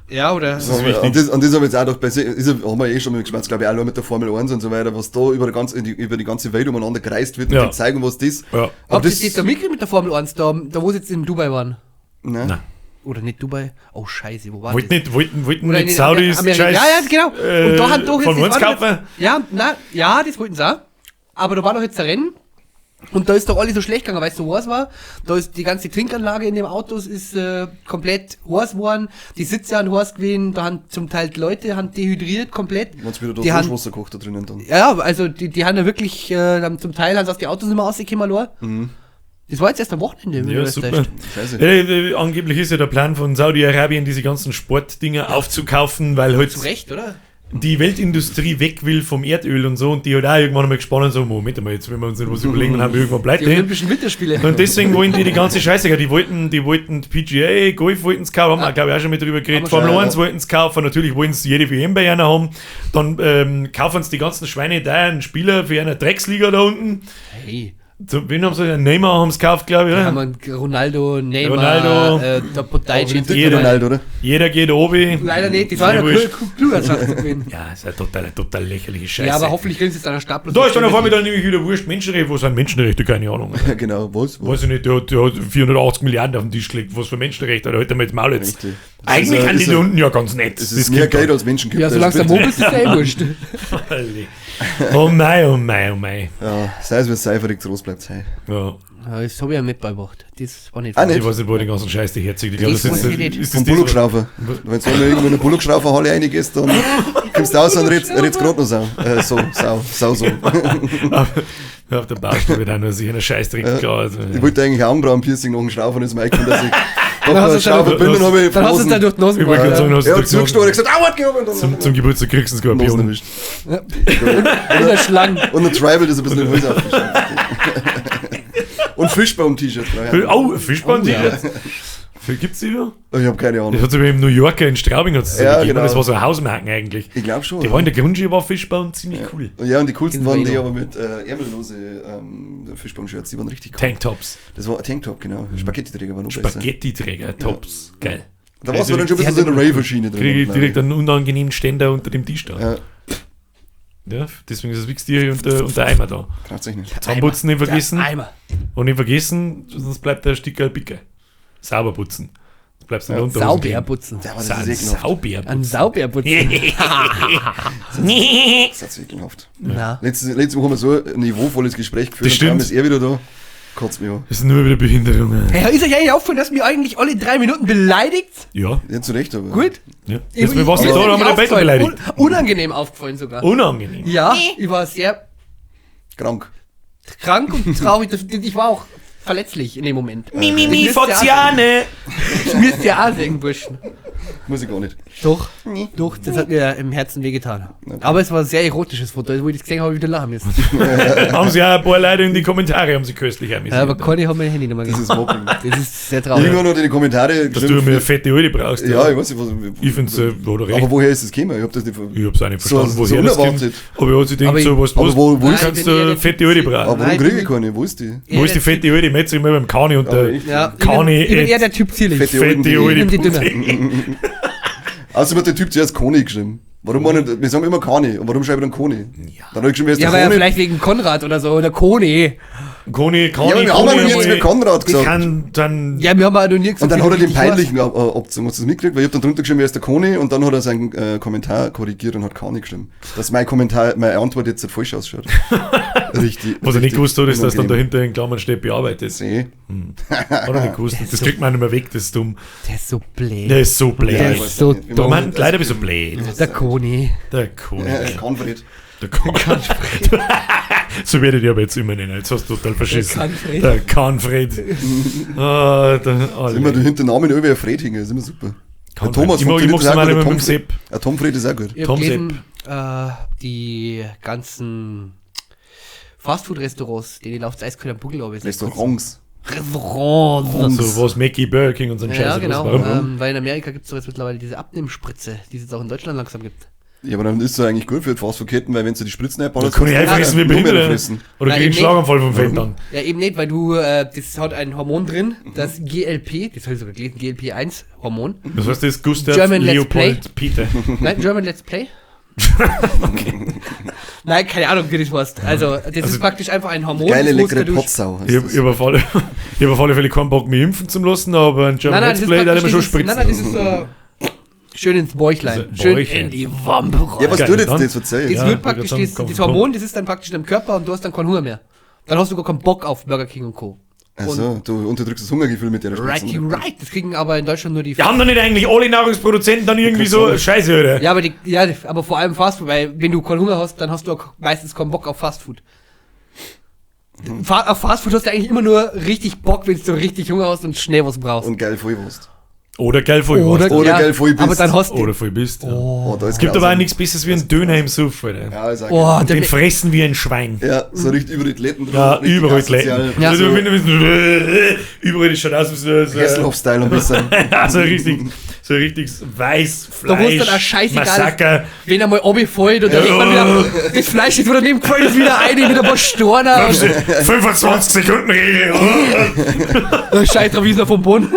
Ja, oder? Das ist wichtig. Und das habe ich jetzt auch gedacht, bei, ist, haben wir eh schon mal geschwätzt, glaube ich, auch nur mit der Formel 1 und so weiter, was da über die ganze Welt umeinander gereist wird und Ja. die zeigen, was das. Ja. Aber Habt ihr das, das da mitgekriegt mit der Formel 1, da wo sie jetzt in Dubai waren? Nein. Nein. Oder nicht Dubai? Oh, scheiße, wo war Wollten das? nicht, wollten Oder nicht in Saudis Amerika. Scheiß, Ja, ja, genau. Und da haben doch jetzt Formel 1 das war doch kaufen? Jetzt, ja, na, ja, das wollten sie auch. Aber da war doch jetzt ein Rennen. Und da ist doch alles so schlecht gegangen, weißt du, was war? Da ist die ganze Trinkanlage in dem Autos ist komplett heiß geworden, die Sitze haben heiß gewesen, da haben zum Teil die Leute haben dehydriert komplett. Wenn's wieder da Die haben, Frischwasser kocht da drinnen dann. ja, also die haben ja wirklich, haben zum Teil haben sie aus die Autos nicht mehr rausgekommen, allein. Das war jetzt erst am Wochenende. wenn Ja, mich nicht super. täuscht. Scheiße. Angeblich ist ja der Plan von Saudi-Arabien, diese ganzen Sportdinger aufzukaufen, weil halt Zu Recht, oder? die Weltindustrie weg will vom Erdöl und so und die halt auch irgendwann einmal gesponnen so, Moment mal, jetzt wenn wir uns nicht was überlegen, dann haben wir irgendwann Die pleite. Olympischen Winterspiele. Und deswegen wollen die die ganze Scheiße, die wollten PGA, Golf wollten sie kaufen, haben wir glaube ich auch schon mit drüber geredet, Haben wir Formel schon, 1 ja. wollten sie kaufen, natürlich wollen sie jede WM bei einer haben, dann kaufen sie die ganzen Schweine da, einen Spieler für eine Drecksliga da unten. Hey. So, wen haben sie? Neymar haben sie gekauft, glaube ich, Da oder? haben wir Ronaldo, Neymar, Ronaldo. der Podajcic. Den dicken Jeder. Ronaldo, oder? Jeder geht oben. Leider nicht, das war ja Wurscht. kluger Schachzug gewesen. Ja, ist ja total lächerliche Scheiße. Ja, aber hoffentlich kriegen sie es dann Stapel. Da ist dann auf einmal dann nämlich wieder wurscht, Menschenrechte, wo sind Menschenrechte? Keine Ahnung. Ja, genau. Was? Was? Weiß ich nicht, der hat 480 Milliarden auf den Tisch gelegt, was für Menschenrechte, da hätte er mir jetzt Maul jetzt. Richtig. Das Eigentlich ist, sind die ist da unten ja ganz nett. Das ist mehr kommt Geld als Menschen gibt. Ja, solange es der Mo ist, ist ja eh wurscht. dann. Oh mei, oh mei, oh mei. Ja, sei es wie es sei, verrückt groß bleibt sei. Ja. Ja, das habe ich ja nicht beigebracht. Das war nicht Ah, Ich nicht? weiß nicht, wo den ganzen Scheiß die herzieht. Ich glaube, Das das ist, weiß ich nicht. ist Vom das das, Bullockschrauber. Wenn du irgendwo in eine Bullockschrauberhalle reingehst, dann kommst du raus und redst gerade noch sau. So, sau, so. Auf der Baustelle wird auch nur sich einer Scheißdreck klar. Also, Ich wollte eigentlich Augenbrauen-Piercing noch einen Schrauber, ist mir eingefallen, dass ich doch hast einen du's dann Schrauber bin und habe ich Dann hast du es dann durch die Nase Ich wollte gerade gemacht. sagen, hast du Er hat durch die Nase- zugestochen und gesagt, au, hat gehoben. Und dann zum Geburtstag kriegst du einen Nasen Skorpion. erwischt. In der Schlange. Und ein Tribal, das ein bisschen in den Hals aufgeschaut. Und Fischbaum-T-Shirt. brauche ich auch. Oh, Fischbaum-T-Shirt. Gibt's die noch? Ich habe keine Ahnung. Das hat es im New Yorker in Straubing hat's Ja, gegeben. genau. Das war so ein Hausmarken eigentlich. Ich glaube schon. Die waren in der Grundschule war Fischbaum ziemlich cool. Ja, und die coolsten In waren die Reno. aber mit ärmellose Fischbaum-Shirts, die waren richtig cool. Tanktops. Das war ein Tanktop, genau. Spaghetti-Träger waren noch besser. Spaghetti-Träger, Tops. Geil. Da warst du dann schon ein bisschen so in der Rave-Schiene drin. Kriege ich glaub direkt einen unangenehmen Ständer unter dem Tisch da. Ja. Ja, deswegen ist das Wichstier und der Eimer da. Traut sich nicht. Zahnputzen nicht vergessen. Der Eimer. Und nicht vergessen, sonst bleibt der Sticker Picke. Sauber putzen. Sonst bleibst du in der Unterhose Sauber kleben. putzen. Ja, aber das ist ekelhaft. Sauber Ein sauber putzen. Das ist ekelhaft. Na. Letzte Woche haben wir so ein niveauvolles Gespräch geführt. Das und kaum stimmt. ist er wieder da. Kotzt mich an. Das sind nur wieder Behinderungen. Hey, ist euch eigentlich aufgefallen, dass mir eigentlich alle 3 Minuten beleidigt? Ja. Ja, zu Recht, aber. Gut. Ja. Jetzt, wir was Mir nicht ist da, haben wir den Peter aufgefallen. beleidigt. Unangenehm aufgefallen sogar. Unangenehm. Ja, ich war sehr Krank. krank und traurig. Ich war auch verletzlich in dem Moment. Mimimi, Das müsst ihr auch- Foziane! Das müsst ihr auch sehen, Burschen. Muss ich gar nicht. Doch, doch, das hat mir im Herzen wehgetan. Aber es war ein sehr erotisches Foto. Also, wo ich das gesehen habe, habe ich wieder lachen müssen. Haben sie auch ein paar Leute in die Kommentare, haben sie köstlich amüsiert. Ja, aber Conny hat mein Handy nicht mehr Das gegeben. ist Mobbing. Das ist sehr traurig. Irgendwann hat in die Kommentare Dass du mir eine fette Alte brauchst. Ja, ich weiß nicht, was. Ich find's, oder recht. Aber woher ist das gekommen? Ich hab das nicht. Ich hab's auch nicht So- verstanden, so woher das kommt. unerwartet. Aber ich hab sich gedacht, Aber so, was, aber was, wo Nein, ist- kannst ich bin eher du der fette Alte Typ- brauchen? Aber warum Nein, ich kriege ich bin- keine? Wo ist die? Wo ist die fette Alte? Metz immer beim Kani und Aber der ich- Ja, Kani ich bin eher der Typ zierlich. Fette fette Alte. Alte. Ich bin die Dünne. Außerdem hat der Typ zuerst Koni geschrieben. Warum war nicht, wir sagen immer Kani. Und warum schreibe ich dann Koni? Ja. Dann habe ich geschrieben, wer ist Ja, der aber ja, Koni? vielleicht wegen Konrad oder so, oder Koni. Koni, Kani, Ja, aber wir haben Koni, ja noch jetzt mit Konrad gesagt. Kann dann. Ja, wir haben auch noch nie gesagt, Und dann wie hat er du den richtig warst. peinlichen abgezogen. Hast du das mitgekriegt? Weil ich hab dann drunter geschrieben, wer ist der Koni? Und dann hat er seinen Kommentar korrigiert und hat Kani geschrieben. Dass mein Kommentar, meine Antwort jetzt nicht falsch ausschaut. Richtig. Was er nicht richtig gewusst hat, ist, dass dann unangenehm. dahinter in Klammern steht, bearbeitet. See. Hat er nicht gewusst. Das kriegt man nicht mehr weg, das ist dumm. Der ist so blöd. Der ist so blöd. Der ich ist weiß so nicht. Wir dumm. Mann, leider bist du blöd. Der Koni. Der Koni. Konfred. Der Konfred. So werde ich dich aber jetzt immer nennen. Jetzt hast du total verschissen. Kanfred. Der Kanfred. Ah, der, oh, Immer dahinter Namen über Fred hängen, ist immer super. Der Kanfred. Thomas Ich mag- ich funktioniert mag's auch immer gut, mit der dem Tom- Sepp. Der Tomfred ist auch gut. Ich hab Tom gelesen, die ganzen Fastfood-Restaurants, denen läuft eiskalt am Buckel, aber Restaurants. Restaurants. So was Mackie, Burger King und so ein Scheiß. Ja, genau. Was, warum? Weil in Amerika gibt es doch jetzt mittlerweile diese Abnehmspritze, die es jetzt auch in Deutschland langsam gibt. Ja, aber dann ist es eigentlich gut für die Fastfood-Ketten, weil wenn du die Spritzen Da einballerst, kann ich kannst du einfressen wie nur mehr Behinderte. fressen. Oder Nein, krieg einen eben nicht. Schlaganfall vom Fett dann. Ja, eben nicht, weil du, das hat ein Hormon drin, das GLP, das habe ich sogar gelesen, GLP-1-Hormon. Das heißt, das ist Gustav German Let's Leopold Peter. Nein, German Let's Play. Nein, keine Ahnung, wie das heißt. Also, das ist praktisch einfach ein Hormon. Geile, das muss leckere dadurch- Potsau heißt Ich das. hab ich hab auf alle Fälle keinen Bock, mich impfen zu lassen, aber ein German Nein, nein, Let's das ist Play, da praktisch ich mir schon dieses, spritzen. nein, nein, das ist schön ins Bäuchlein. Also, Schön Bäuchlein. in die Wampe rein. Ja, was Geil, tut jetzt dann? das? Verzeih. Das Ja, wird ich praktisch, wollte das, sagen, komm, das komm. Hormon, das ist dann praktisch in deinem Körper und du hast dann keinen Hunger mehr. Dann hast du gar keinen Bock auf Burger King und Co. Also, du unterdrückst das Hungergefühl mit der Righty Spritze. right. Das kriegen aber in Deutschland nur die. Ja, haben doch nicht eigentlich alle Nahrungsproduzenten dann irgendwie so Scheiße, oder? Ja, aber die, ja, aber vor allem Fastfood, weil wenn du keinen Hunger hast, dann hast du auch meistens keinen Bock auf Fastfood. Auf Fastfood hast du eigentlich immer nur richtig Bock, wenn du richtig Hunger hast und schnell was brauchst. Und geil voll warst. Oder geil voll warst. Oder geil voll bist. Aber dann hast du. Oder voll bist. Ja. Oh, da ist Es gibt aber auch grausam. nichts Besseres wie ein Döner im Suff, Alter. Ja, ist auch Oh, Und der, den fressen wie ein Schwein. geil. Ja, so richtig über die Athleten Ja, richtig überall asozial. Athleten. Ja. Also, überall, das schaut aus wie so, so Hesselhoff-Style ein bisschen. also richtig, so richtig weiß Da wo es Fleisch, dann auch scheißegal ist, Massaker. wenn einmal runterfällt und dann legt man wieder, das Fleisch ist wieder neben gefallen, ist wieder ein, wieder ein paar Storner. 25 Sekunden Regel. Und Scheiß drauf, ist er vom Boden.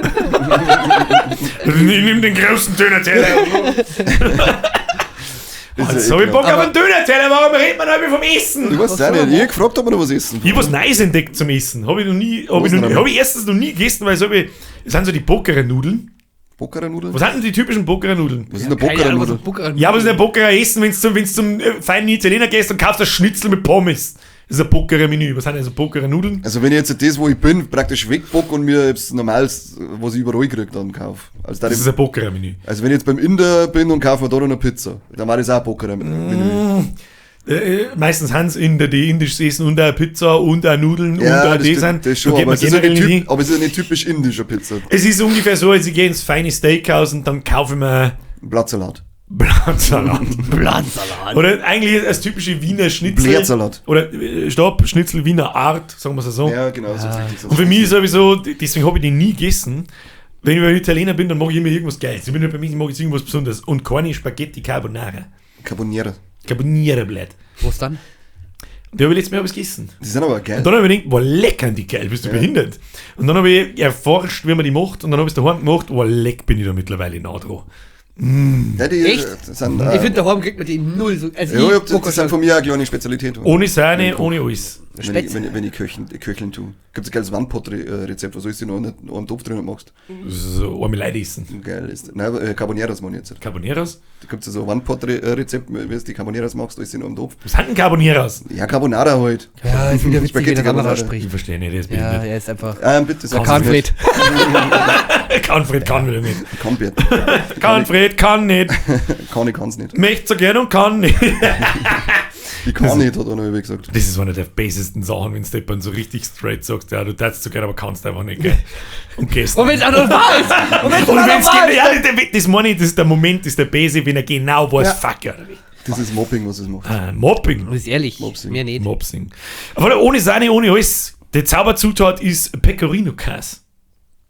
Ich nimm den größten Dönerteller. Ist Jetzt ja hab ich Bock ekelhaft. auf einen Dönerteller, warum redet man heute vom Essen? Ich weiß auch nicht. Ich hab gefragt, ob wir noch was essen. Ich hab was Neues entdeckt zum Essen. Hab ich noch nie, hab Was ich, noch denn nie, aber? hab ich erstens noch nie gegessen, weil es hab ich, es sind so die Bockerer-Nudeln. Bockerer-Nudeln? Was sind denn die typischen Bockerer-Nudeln? Was ist denn Keine eine Ahnung, was Bockerer-Nudel? ein Bockerer Ja, was ist denn ein Bockerer Essen, wenn du zum, wenn's zum feinen Italiener gehst und kaufst ein Schnitzel mit Pommes? Das ist ein Bockerer-Menü. Was sind denn so Bockerer-Nudeln? Also wenn ich jetzt das, wo ich bin, praktisch wegbock und mir etwas Normales, was ich überall krieg, dann kaufe. Also, da Das ist ein Bockerer-Menü. also wenn ich jetzt beim Inder bin und kaufe mir da noch eine Pizza, dann war das auch ein Bockerer-Menü. Meistens Hans Inder, die indisch essen und eine Pizza und auch Nudeln und Ja, auch das, das stimmt, sind. das schon, Da geht aber man es, ist ja generell nicht nicht hin. typ, aber es ist ja nicht typisch indische Pizza. Es ist ungefähr so, als ich gehe ins feine Steakhouse und dann kaufe ich mir Ein Blattsalat. Blattsalat. Blattsalat. Oder eigentlich das typische Wiener Schnitzel. Blähtsalat. Oder Stopp, Schnitzel Wiener Art, sagen wir es so. Ja, genau. So richtig, so Und für mich ist sowieso, deswegen habe ich den nie gegessen. Wenn ich beim Italiener bin, dann mag ich immer irgendwas Geiles. Ich bin ja bei mir, ich mag jetzt irgendwas Besonderes. Und keine Spaghetti Carbonara. Carbonara. Carbonara blöd. Was dann? Die habe ich letztes Mal was gegessen. Die sind aber geil. Und dann habe ich gedacht, boah, lecker die geil, bist du behindert? Und dann habe ich erforscht, wie man die macht. Und dann habe ich es daheim gemacht, boah, leck bin ich da mittlerweile nah dran. Ja, die, Echt? Sind, Ich finde, daheim kriegt man die null. So, also ja, ich ich hab, das koche sind von mir eine kleine Spezialität. Ohne Sahne, ohne alles. Wenn ich köcheln tue. Gibt es ein geiles One-Pot-Rezept, was du noch nicht einen Topf drin machst. So arme Leute essen. Geil ist. Nein, Carboneras meine ich jetzt. Carboneras? Da gibt es so ein One-Pot-Rezept, wie du die Carboneras machst, alles in einem Topf. Was sind denn Carboneras? Ja, Carbonara halt. Ja, ist wieder witzig, wenn Spaghetti der anders Carbonara. ausspricht. Ich verstehe nicht, das bin Ja, ich er ist einfach. Bitte sag Kahnfred. nicht. Kahnfred kann wieder nicht. Kahnbert. Kahnfred kann nicht. Kann ich kann's nicht. Möchte so gern und kann nicht. Ich kann nicht, hat er noch über gesagt. Das ist eine der basesten Sachen, wenn du dann so richtig straight sagst, ja, du darfst so gern, aber kannst einfach nicht, gell? Und gehst. Und wenn es auch noch wahr ist! Und wenn es auch Und noch wenn's wahr genau, ist! ja, das meine ich, das ist der Moment, das ist der Base, wenn er genau weiß, Ja. fuck, ja. Das ist Mobbing, was es macht. Mobbing. Das ist ehrlich, Mopsing. mehr nicht. Mopsing. Aber ohne Sahne, ohne alles. Die Zauberzutat ist Pecorino-Käse.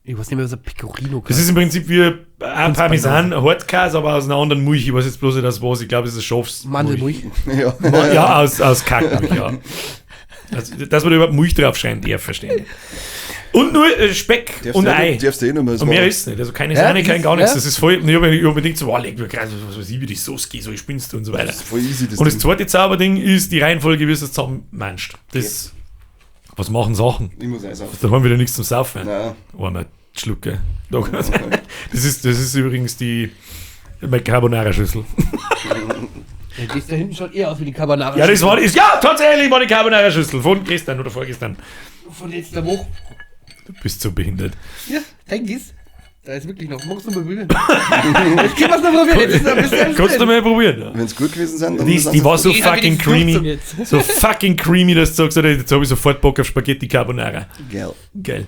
Ich weiß nicht mehr, was ein Pecorino Das ist im Prinzip wie ein Parmesan, Hartkäse, aber aus einer anderen Milch. Ich weiß jetzt bloß nicht, aus was. Ich glaube, es ist Schafs. Mandelmilch. Ja. Ja, aus Kackmilch, ja. Also, dass man da überhaupt Milch drauf scheint, eher verstehen. Und nur Speck Darfst und du Ei. Darfst du eh noch mal. Und mehr ist nicht. Also keine Ja, Sahne, das kein ist- gar nichts. ja. Das ist voll. Ich habe mir unbedingt so, wow, leck mir gerade, was weiß ich, wie die Sauce geht, so ich spinnst du und so weiter. Das ist voll easy, das Und das Ding. zweite Zauberding ist die Reihenfolge, wie du es zusammenmanschst. Das, was machen Sachen? Ich muss eins auf. Da haben wir wieder nichts zum Saufen. Nein. Armer Schlucke. Das ist übrigens die meine Carbonara-Schüssel. Ja, das da hinten schaut eher aus wie die Carbonara. Ja, das war ist, ja, tatsächlich war die Carbonara-Schüssel von gestern oder vorgestern. Von letzter Woche. Du bist so behindert. Ja, denk ist. Da ist wirklich noch. Magst du mal probieren? Jetzt können wir's noch probieren. Jetzt ist noch ein bisschen Kannst du mal probieren? Ja. Wenn es gut gewesen sind, dann Die war so Ich hab fucking wenigstens creamy. Durchzug jetzt. So fucking creamy, dass du sagst, Alter, jetzt habe ich sofort Bock auf Spaghetti Carbonara. Geil. Geil.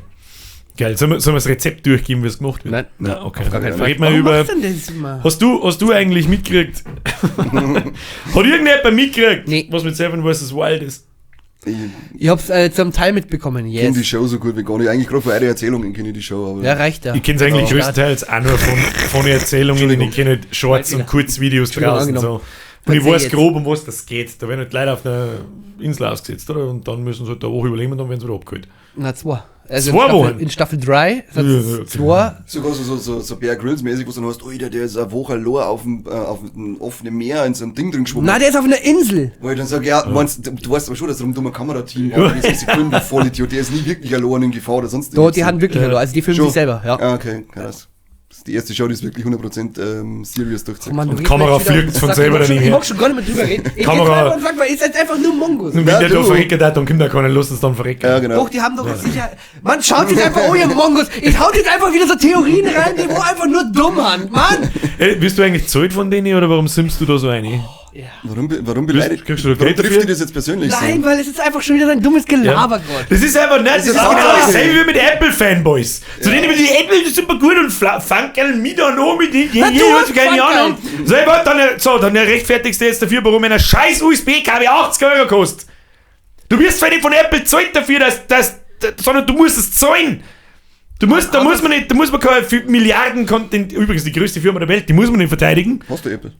Geil. Sollen wir das Rezept durchgeben, wie es gemacht wird? Nein. Nein, okay. Auf gar keinen Fall. Reden wir Warum über. machst du denn das immer? Hast du eigentlich mitgekriegt? Hat irgendjemand mitgekriegt, Nee. was mit Seven vs. Wild ist? Ich Ich hab's zum Teil mitbekommen, kenne yes. die Show so gut wie gar nicht. Eigentlich gerade von eurer Erzählungen kenne ich die Show, aber Ja, reicht ja. Ich kenne es eigentlich Ja. größtenteils auch nur von Erzählungen. Ich kenne halt Shorts und Kurzvideos Entschuldigung, draußen. So. angenommen. Und ich Verzeih weiß jetzt. grob, um was das geht. Da werden halt Leute auf einer Insel ausgesetzt, oder? Und dann müssen sie halt da Woche überleben und dann werden sie wieder abgeholt. Na, zwei. Also Zwei in Staffel, Wochen? In Staffel 3 Ja, sind okay. zwei. sogar so Bear Grylls mäßig, wo du dann hast, Alter, der ist eine Woche allein auf dem offenen Meer in so einem Ding drin geschwommen. Na, der ist auf einer Insel. Wo ich dann sage, ja, meinst, du weißt aber schon, dass rundum ein Kamerateam war, das ist Sekunde Vollidiot, der ist nie wirklich allein in Gefahr oder sonst Dort, die haben wirklich allein. Also die filmen Schon. sich selber, ja. Ah, okay, krass. Das ist die erste Show, die ist wirklich 100% serious durchzieht. Oh Mann, Und du Kamera redest jetzt fliegt von wieder- selber Ich mag schon- daneben Ich her. mag schon gar nicht mehr drüber reden. Ich Kamera- gehe jetzt einfach und sag mal, ist jetzt einfach nur Mongus. Und wenn Ja, der da du. verreckt hat, dann kommt da keiner, lass uns dann verrecken. Ja, genau. Doch, die haben doch sicher. Mann, schaut jetzt einfach, oh ihr Mongus. Ich haut jetzt einfach wieder so Theorien rein, die wo einfach nur dumm haben. Mann! Ey, bist du eigentlich zahlt von denen oder warum simmst du da so rein? Ja. Warum beleidigt? Kriegst du da Warum Geld trifft dafür? dich das jetzt persönlich Nein, so? weil es ist einfach schon wieder sein dummes Gelaber geworden. Das ist einfach nicht, das ist ist genau auch- dasselbe wie mit Apple-Fanboys. Zu denen mit die Apple das ist super gut und fankeln mit und an mit den, Na, du hast keine Ahnung. So, ey, warte, dann rechtfertigst du jetzt dafür, warum einer scheiß USB-Kabel 80 Euro kostet. Du wirst zwar nicht von Apple zahlt dafür, dass, sondern du musst es zahlen. Du musst, da muss man nicht, da muss man keine Milliarden Content, übrigens die größte Firma der Welt, die muss man nicht verteidigen. Hast du Apple?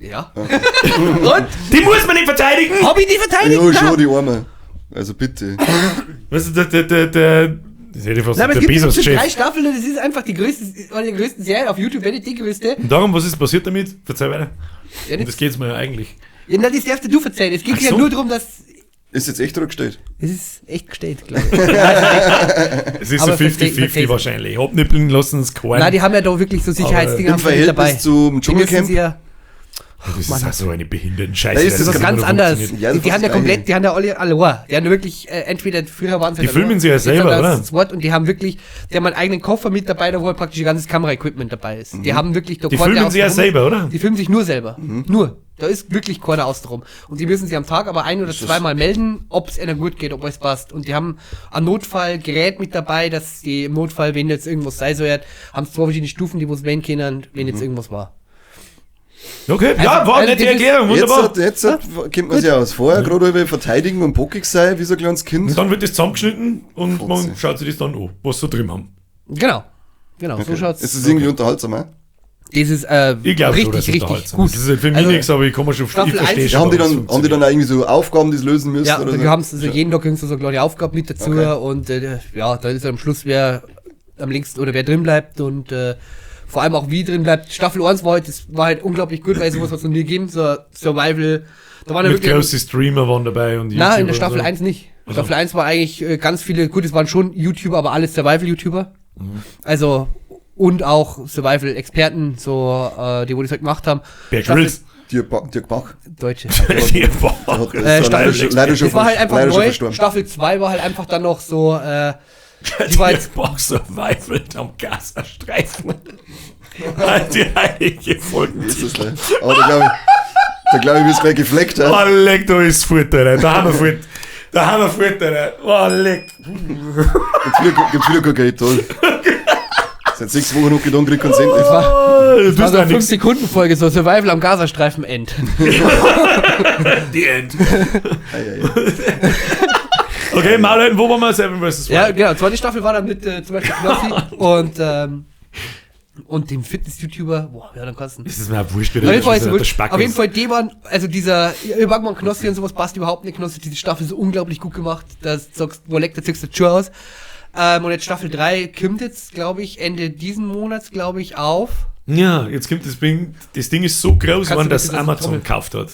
Ja. Und? Die muss man nicht verteidigen! Hab ich die verteidigt? Ja, schon, die Arme. Also bitte. Weißt du, der, das hätte ich fast Nein, aber der es gibt schon Bezos-Chef. 3 Staffeln und es ist einfach die größte, eine der größten Serien auf YouTube, wenn nicht die größte. Und darum, was ist passiert damit? Verzeih weiter. Ja, Und das geht's mir ja eigentlich. ja, na, das darfst du verzeihen. Es geht Ach ja so. nur darum, dass. Ist jetzt echt zurückgestellt. Es ist echt gestellt, glaube ich. Es ist Aber so 50-50 verzeih- wahrscheinlich. Abnippeln lassen es keinen. Nein, die haben ja da wirklich so Sicherheitsdinge Im haben sie mit dabei. Verhältnis zum Die müssen Dschungelcamp? sie ja das ist auch so eine behinderten Scheiße. Da ist dass das das immer ganz noch anders. funktioniert. Ja, das Die ist haben ja das komplett, Gleiche. die haben ja alle alle Die haben ja wirklich, entweder früher waren sie Die halt filmen allein, sie ja jetzt selber, haben sie oder? Das Wort und die haben wirklich, die haben einen eigenen Koffer mit dabei, da wo halt praktisch ihr ganzes Kameraequipment dabei ist. Die haben wirklich, da Die keiner filmen sie ja außen rum selber, ist. oder? Die filmen sich nur selber. Nur. Da ist wirklich keiner außen rum. Und die müssen sich am Tag aber ein oder zweimal melden, ob es ihnen gut geht, ob alles passt. Und die haben ein Notfallgerät mit dabei, dass die im Notfall, wenn jetzt irgendwas sein soll, haben sie zwei verschiedene Stufen, die wo es wählen können, wenn jetzt irgendwas war. Okay, ja, war also nette das ist- Erklärung, wunderbar. Jetzt kennt man sich aus. Vorher gerade über verteidigen und bockig sein, wie so ein kleines Kind. Und dann wird das zusammengeschnitten und man Fotze. schaut sich das dann an, was sie drin haben. Genau. Genau, so schaut's. Ist es irgendwie unterhaltsam, eh? Das ist Ich glaube schon, richtig, dass es richtig unterhaltsam gut. ist. Das ist halt für mich Also, nichts, aber ich kann mir schon ich Staffel verstehe eins- schon, Ja, haben die warum dann, es haben die dann auch irgendwie so Aufgaben, die sie lösen müssen? Ja, oder du so? haben also jeden Tag kriegst du so eine kleine Aufgabe mit dazu Okay. und ja, da ist am Schluss wer am längsten oder wer drin bleibt und Vor allem auch wie drin bleibt. Staffel 1 war halt, das war halt unglaublich gut, weil sowas hat es noch nie gegeben, so Survival. Da waren ja Mit wirklich. großen Streamer waren dabei und Na, in der YouTuber Staffel und so. 1 nicht. Staffel 1 war eigentlich ganz viele, gut, es waren schon YouTuber, aber alles Survival-YouTuber. Also, und auch Survival-Experten, so, die wo das halt gemacht haben. Bear Staffel- Grylls. Dirk Bach. Deutsche. Die war- Hat, Staffel- leider, schon- leider schon, Das war halt einfach leider schon neu. verstorben. Staffel 2 war halt einfach dann noch so, die war jetzt, Die Bach Survival am Gazastreifen. Die heilige Folgen. Ist das leid. Aber da glaube ich, da glaub ich, wirst du gleich gefleckt. Ja? Oh, leck, da ist Futter, Alter. Da haben wir Futter. Da haben wir Futter, Alter. Oh, leck. Gibt's wieder kein Geld, toll. Seit 6 Wochen noch getan, krieg keinen Cent. Oh, du war tust so auch eine 5 nichts. Sekunden Folge, so Survival am Gazastreifen End. The End. Ei, ei, ei. Okay, Maul, wo waren wir? Seven vs. Wild. Ja, genau. Zweite Staffel war dann mit zum Beispiel Knossi und dem Fitness-YouTuber. Boah, ja, dann kosten. Das ist mir auch wurscht, wie Auf jeden Fall, ist der wurscht. Spack Auf jeden ist. Fall, die waren, also dieser Irgendwann Knossi und sowas passt überhaupt nicht. Knossi hat diese Staffel so unglaublich gut gemacht, dass du sagst, wo leckt, da ziehst du die Schuhe aus. Und jetzt Staffel 3 kommt jetzt, glaube ich, Ende diesen Monats, glaube ich, auf. Ja, jetzt kommt das Ding, das Ding ist so groß Kannst geworden, du dass bitte das Amazon Trommel- gekauft hat.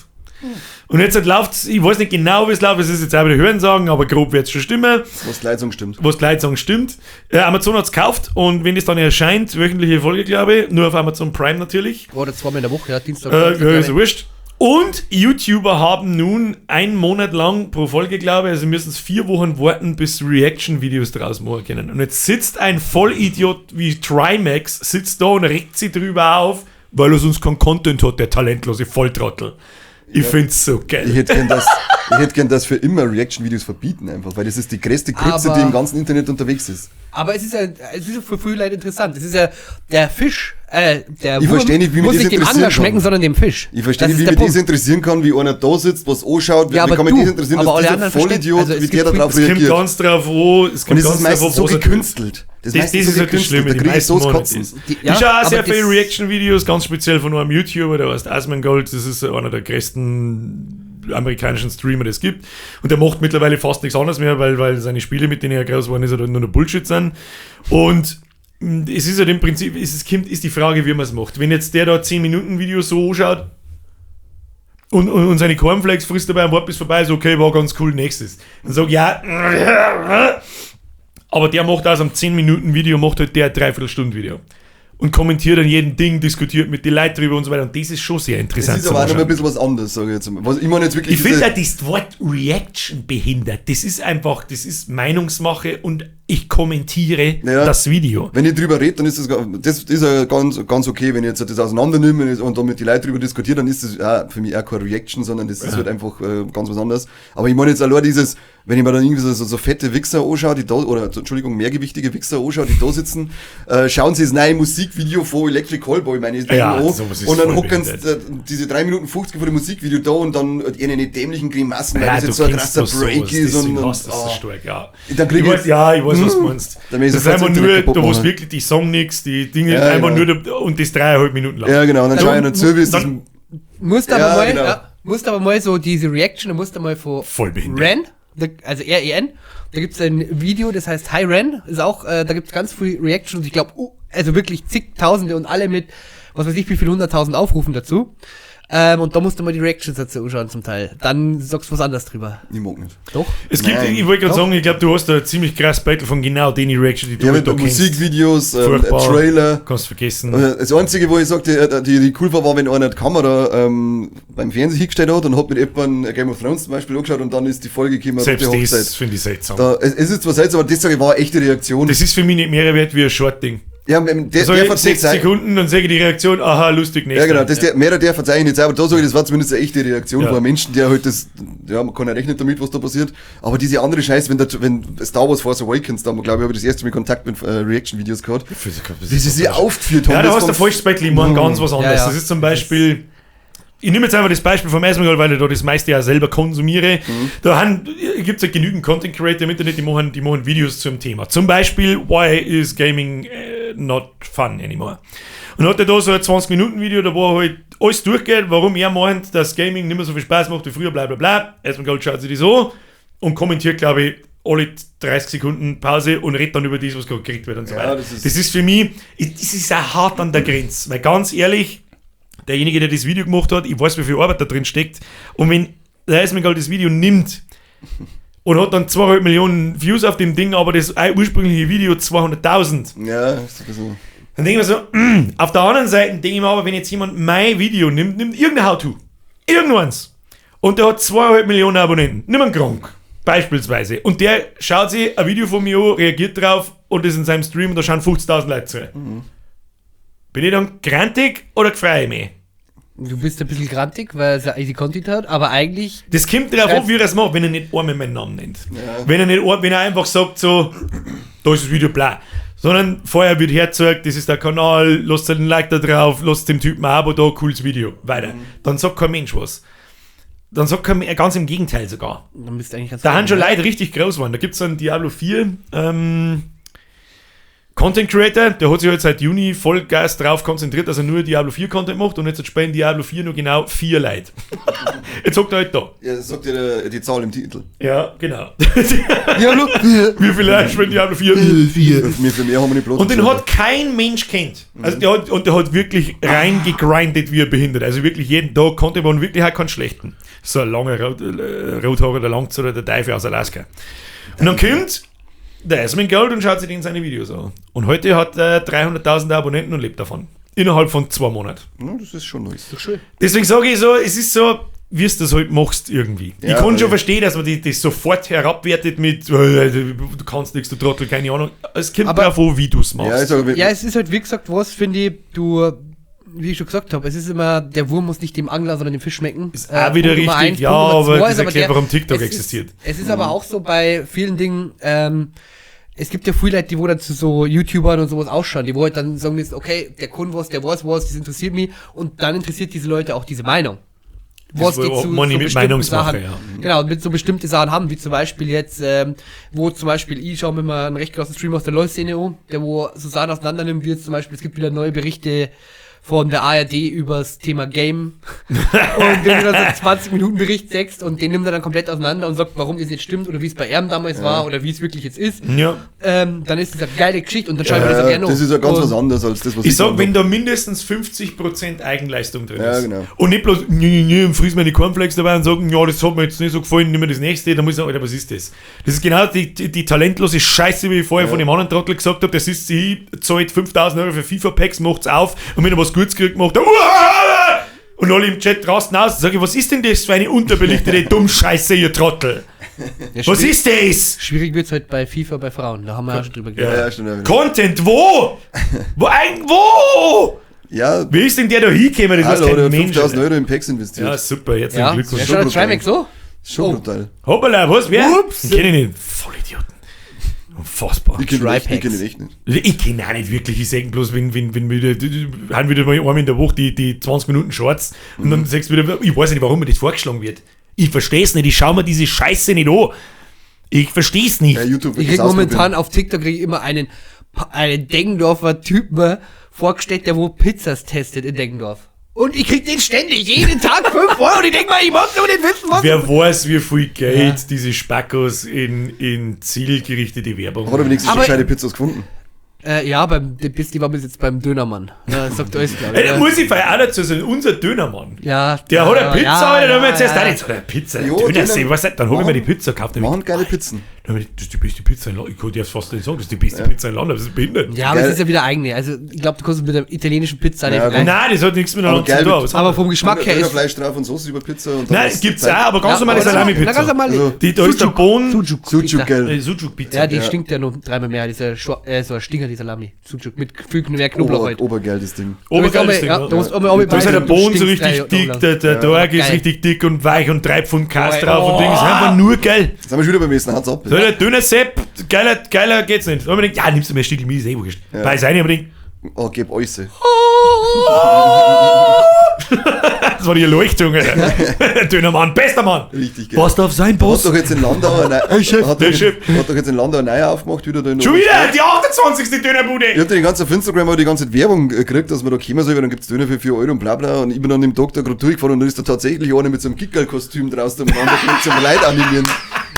Und jetzt läuft ich weiß nicht genau, wie es läuft, es ist jetzt auch wieder Hören sagen, aber grob wird es schon stimmen, Was die Leute sagen, stimmt. was die Leute sagen, stimmt. Amazon hat es gekauft und wenn das dann erscheint, wöchentliche Folge, glaube ich, nur auf Amazon Prime natürlich, Oder zweimal in der Woche, ja, Dienstag. Donnerstag, ja, ist glaube ich. wurscht. Und YouTuber haben nun einen Monat lang pro Folge, glaube ich, also müssen es 4 Wochen warten, bis Reaction-Videos draus machen können. Und jetzt sitzt ein Vollidiot wie Trimax, sitzt da und regt sich drüber auf, weil er sonst keinen Content hat, der talentlose Volltrottel. Ich find's so geil. Ich hätte gern, dass, ich hätte gern, dass für immer Reaction-Videos verbieten einfach, weil das ist die größte Grütze, Aber- die im ganzen Internet unterwegs ist. Aber es ist ja, es ist ja für viele Leute interessant. Es ist ja der Fisch, der Ich versteh nicht, wie mir muss das nicht dem interessieren Angler schmecken, kann. sondern dem Fisch. Ich verstehe Das nicht, ist wie der mich das Punkt. interessieren kann, wie einer da sitzt, was anschaut. Ja, wie aber kann mich du, das interessieren, aber dass alle dieser anderen verstehen- Vollidiot, also es wie der gibt da drauf Es kommt reagiert. ganz drauf an, es Und kommt es ist ganz drauf meistens an, so was er tut. gekünstelt. Das, Das, ist das meistens ist so halt das gekünstelt, Schlimme, da die krieg ich meisten so das machen Kotzen. das. Die- Ich schaue auch aber sehr viele das- Reaction-Videos, ganz speziell von einem YouTuber, der heißt Asmongold, das ist einer der größten amerikanischen Streamer, die es gibt. Und der macht mittlerweile fast nichts anderes mehr, weil seine Spiele, mit denen er groß geworden ist, halt nur noch Bullshit sind. Und es ist halt im Prinzip, es ist, kommt, ist die Frage, wie man es macht. Wenn jetzt der da 10-Minuten-Video so anschaut und seine Cornflakes frisst dabei und Wort bis vorbei, so okay, war ganz cool, nächstes. Dann sag ich, ja, aber der macht aus einem 10-Minuten-Video, macht halt der ein Dreiviertelstunden-Video. Und kommentiert an jedem Ding, diskutiert mit den Leuten drüber und so weiter. Und das ist schon sehr Das interessant. ist zum aber auch noch mal ein Anschauen. bisschen was anderes, sage ich jetzt mal. Was, ich meine jetzt wirklich Ich finde diese- auch das Wort Reaction behindert. Das ist einfach, das ist Meinungsmache und ich kommentiere Ja. das Video. Wenn ich drüber rede, dann ist das, das ist ja ganz, ganz okay. Wenn ich jetzt das auseinandernehme und dann mit den Leuten drüber diskutiere, dann ist das ja, für mich auch keine Reaction, sondern das ist halt einfach ganz was anderes. Aber ich meine jetzt allein dieses, wenn ich mir dann irgendwie so fette Wichser anschaue, die da, oder Entschuldigung, mehrgewichtige Wichser anschaue, die da sitzen, schauen sie das neue Musikvideo von Electric Callboy, meine ich, Ja, an, sowas ist und dann voll hocken sie behindert. diese 3 Minuten 50 von dem Musikvideo da und dann ihre dämlichen Grimassen, weil Ja, das du jetzt so ein kennst krasser doch Break sowas, ist deswegen und hast du das so oh. stark, ja. Dann krieg ich ich- weiß, ja, ich weiß, was du meinst. Dann will ich Das ist sofort einfach das nur, Internet da kaputt wo es machen. wirklich die Song nix, die Dinge, Ja, einfach genau. nur, und das 3,5 Minuten lang. Ja, genau, und dann schaue ich noch zu, wie es das Dann- Musst aber Ja, mal, genau. ja, musst aber mal so diese Reaction, du musst einmal von Voll behindert. Ren, also R-E-N, da gibt's ein Video, das heißt Hi Ren, ist auch, da gibt's ganz viel Reactions, ich glaube, also wirklich zigtausende und alle mit, was weiß ich, wie viel hunderttausend Aufrufen dazu. Und da musst du mal die Reactions dazu anschauen zum Teil. Dann sagst du was anderes drüber. Ich mag nicht. Doch? Es gibt, Nein. ich wollte gerade Doch. sagen, ich glaube, du hast da ein ziemlich krass Battle von genau den Reaction, die du Ja, halt mit da kennst. Musikvideos, Furchtbar. Trailer. Kannst vergessen. Das Einzige, wo ich sagte, die cool war, war, wenn einer die Kamera beim Fernseher hingestellt hat und hat mit jemandem Game of Thrones zum Beispiel angeschaut und dann ist die Folge gekommen, Selbst die das finde ich seltsam. Da, es ist zwar seltsam, aber das sage ich, war eine echte Reaktion. Das ist für mich nicht mehr wert wie ein Short-Ding. ja, der, Sag der ich verzeiht 6 Sekunden, dann sage ich die Reaktion, aha, lustig, nächster. Ja, genau, das der, mehr der verzeih ich nicht, aber da sage ich, das war zumindest eine echte Reaktion Ja. von einem Menschen, der halt das, ja, man kann ja rechnen damit, was da passiert, aber diese andere Scheiße, wenn Star Wars Force Awakens, da glaube ich, habe ich das erste Mal Kontakt mit Reaction-Videos gehabt, wie sie sie aufgeführt haben. Ja, da das hast du war- falsches Battle, ich meine ganz was anderes. Ja, ja. Das ist zum Beispiel, ich nehme jetzt einfach das Beispiel vom Asmongold, weil ich da das meiste ja selber konsumiere. Da gibt es ja genügend Content Creator im Internet, die machen Videos zum Thema. Zum Beispiel, why is gaming not fun anymore? Und hat er da so ein 20-Minuten-Video, da wo er halt alles durchgeht, warum er meint, dass Gaming nicht mehr so viel Spaß macht wie früher, bla bla bla. Asmongold schaut sich das an und kommentiert, glaube ich, alle 30 Sekunden Pause und redet dann über das, was gerade gekriegt wird und so Ja, weiter. das ist- Das ist für mich, das ist auch hart an der Grenze, weil ganz ehrlich, derjenige, der das Video gemacht hat, ich weiß, wie viel Arbeit da drin steckt. Und wenn der Eismann das Video nimmt und hat dann 2,5 Millionen Views auf dem Ding, aber das ursprüngliche Video 200.000, Ja, ist ein bisschen. dann denke ich mir so, auf der anderen Seite denke ich mir aber, wenn jetzt jemand mein Video nimmt, nimmt irgendein How-To, irgendeins, und der hat 2,5 Millionen Abonnenten, nimm einen Gronk, beispielsweise, und der schaut sich ein Video von mir an, reagiert drauf und ist in seinem Stream und da schauen 50.000 Leute zu. Bin ich dann grantig oder freue ich mich? Du bist ein bisschen grantig, weil es ja easy Content hat, aber eigentlich Das kommt darauf an, wie er es macht, wenn er nicht einmal meinen Namen nennt. Ja. Wenn er nicht, wenn er einfach sagt so, da ist das Video bla. Sondern vorher wird hergezeigt, das ist der Kanal, lasst einen Like da drauf, lasst dem Typen ein Abo da, cooles Video. Weiter. Dann sagt kein Mensch was. Dann sagt kein, ganz im Gegenteil sogar. dann bist du eigentlich ganz Da haben schon ne? Leute richtig groß geworden. Da gibt es einen Diablo 4 Content Creator, der hat sich halt seit Juni Vollgas drauf konzentriert, dass er nur Diablo 4 Content macht und jetzt spielen Diablo 4 nur genau 4 Leute. Jetzt hockt er halt da. Ja, das sagt ja die Zahl im Titel. Ja, genau. Ja, Wie viele Leute spielen Diablo 4? Mir für mehr haben wir nicht Platz. Und den hat kein Mensch kennt. Also der hat, und der hat wirklich reingegrindet wie ein Behindert. Also wirklich jeden Tag konnte man wirklich auch keinen schlechten. So ein langer Rothaariger, der Langzeit oder der Teufel aus Alaska. Und dann kommt der Esmin Gold und schaut sich den seine Videos an. Und heute hat er 300.000 Abonnenten und lebt davon. Innerhalb von 2 Monaten. Ja, das ist schon nice. Doch schön. Deswegen sage ich so, es ist so, wie du das halt machst irgendwie. Ja, ich kann schon weil- verstehen, dass man die sofort herabwertet mit, du kannst nichts, du Trottel, keine Ahnung. Es kommt Aber- darauf an, wie du es machst. Ja, ich sag, Ja, es ist halt, wie gesagt, was finde ich, du, wie ich schon gesagt habe, es ist immer, der Wurm muss nicht dem Angler, sondern dem Fisch schmecken. Ist auch wieder Punkt Nummer richtig, eins, ja, Punkt Nummer aber zwei das ist erklärt, warum TikTok es existiert. Ist, es ist aber auch so bei vielen Dingen, es gibt ja viele Leute, die wo dann zu so YouTubern und sowas ausschauen, die wo halt dann sagen müssen, okay, der Kunde was, der weiß was, das interessiert mich und dann interessiert diese Leute auch diese Meinung. Was Das die wo- zu meine so ich mit bestimmten Meinungsmache, Sachen, ja. Genau, mit so bestimmte Sachen haben, wie zum Beispiel jetzt, wo zum Beispiel ich schaue mir mal einen recht großen Stream aus der LOL-Szene an, der wo so Sachen auseinander nimmt, wie jetzt zum Beispiel, es gibt wieder neue Berichte von der ARD übers Thema Game. Und wenn du dann so einen 20 Minuten Bericht sagst und den nimmt er dann komplett auseinander und sagt, warum das nicht stimmt oder wie es bei ihm damals war oder wie es wirklich jetzt ist, Ja. dann ist das eine geile Geschichte und dann schauen wir das auch gerne das an. ist ja ganz Und- was anderes als das, was Ich sag, gemacht wenn da mindestens 50% Eigenleistung drin Ja, ist. genau. Und nicht bloß, nee, nee, nee, und friss meine Cornflakes dabei und sagen, ja, das hat mir jetzt nicht so gefallen, nimm mir das nächste, dann muss ich sagen, Alter, was ist das? Das ist genau die talentlose Scheiße, wie ich vorher von dem anderen Trottel gesagt habe, das ist sie, zahlt 5000 Euro für FIFA-Packs, macht's auf und wenn er was Gutes kriegt, macht er, "Uah!" und alle im Chat rasten aus. Sag ich, was ist denn das für eine unterbelichtete Dummscheiße, ihr Trottel? Ja, Was schwierig- ist das? Schwierig wird's halt bei FIFA bei Frauen, da haben wir ja schon drüber geredet. Ja, ja, stimmt, ja, genau. Content, wo? Wo? Wo? Ja, Wie ist denn der da hingekommen? Das weiß hallo, kein der hat Mensch. 5000 Alter. Euro in Packs investiert. Ja, super, jetzt Ja, ein Glückwunsch. ja, schon brutal. Trimax so? Schon Oh. brutal. Hoppala, was? Wer? Ups. Den kenn ich nicht. Vollidioten. Unfassbar. Ich kenne ihn echt, ich Trypacks. kenn ihn echt nicht. Ich kenne auch nicht wirklich, ich sage bloß, wenn wieder, haben wieder mal einmal in der Woche die 20 Minuten Shorts und dann sagst du wieder, ich weiß nicht, warum mir das vorgeschlagen wird. Ich verstehe es nicht, ich schaue mir diese Scheiße nicht an. Ich verstehe es nicht. Ja, YouTube Ich wird krieg das momentan ausprobieren. auf TikTok krieg ich immer einen Deggendorfer Typen vorgestellt, der wo Pizzas testet in Deggendorf. Und ich krieg den ständig, jeden Tag 5 Euro. Und ich denk mal, ich muss doch nicht wissen, was. Wer weiß, wie viel Geld diese Spackos in zielgerichtete Werbung. Hat er wenigstens schon Aber- gescheite Pizzas gefunden? Ja, der Bisti war bis jetzt beim Dönermann. Ja, das sagt alles, glaube ich. Ey, da muss ich vielleicht auch dazu sagen, unser Dönermann. Ja. Der hat eine Pizza, ja, Alter, da haben wir jetzt ja, erst ja. auch nicht so eine Pizza. Jo, Döner, Döner- was, dann hol ich mir die Pizza, kauft Machen geile Pizzen. Dann hab ich, Das ist die beste Pizza in Land. Ich konnte jetzt fast nicht sagen, das ist die beste Pizza in Land, das ist behindert. Ja, aber Geil. es ist ja wieder eigene. Also, ich glaube, du kannst mit der italienischen Pizza nicht Ja, vergleichen. Nein, das hat nichts miteinander Aber geil zu tun. mit- Aber, es hat- Aber vom Geschmack her ist. Dönerfleisch drauf und Soße über Pizza. Und dann Nein, was gibt's Zeug. auch, aber ganz Ja, normale aber- Salami-Pizza. Na, ganz normale. Also, Die, da ist der Bohnen. Sucuk. Sucuk, gell. Sucuk-Pizza. Ja, die Ja. stinkt ja noch dreimal mehr, dieser so ein Stinger, die Salami. Sucuk, mit viel mehr Knoblauch Ober, halt. obergeil, das Ding. Obergeiles Ding, Ja, ja. da musst du einmal Da ist halt der Boden so richtig dick, der Teig ist Geil. richtig dick und weich und 3 Pfund Käse Geil. drauf und Ding. Ist einfach nur geil. Jetzt sind wir schon wieder beim Essen, hat's ab. So, der Döner-Sepp, geiler geht's nicht. Da hab ich mir gedacht, ja, nimmst du mir ein Stück Mies, eh wurscht. Bei seinem hab ich gedacht, Oh, geb Äuße. das war die Erleuchtung, Alter. Dönermann, bester Mann. Richtig geil. Was darf sein, Hat Boss? doch jetzt in Landau eine, hat, Der doch Chef. jetzt, hat doch jetzt in Landau eine neue aufgemacht, wieder da in Schon wieder die 28. Dönerbude. Ich hab die ganze auf Instagram auch die ganze Werbung gekriegt, dass man da kommen soll, weil dann gibt's Döner für 4 Euro und bla bla. Und ich bin dann im Tag da gerade durchgefahren und dann ist da tatsächlich einer mit so einem Gickerl-Kostüm draußen umeinander gerannt zum Leid animieren.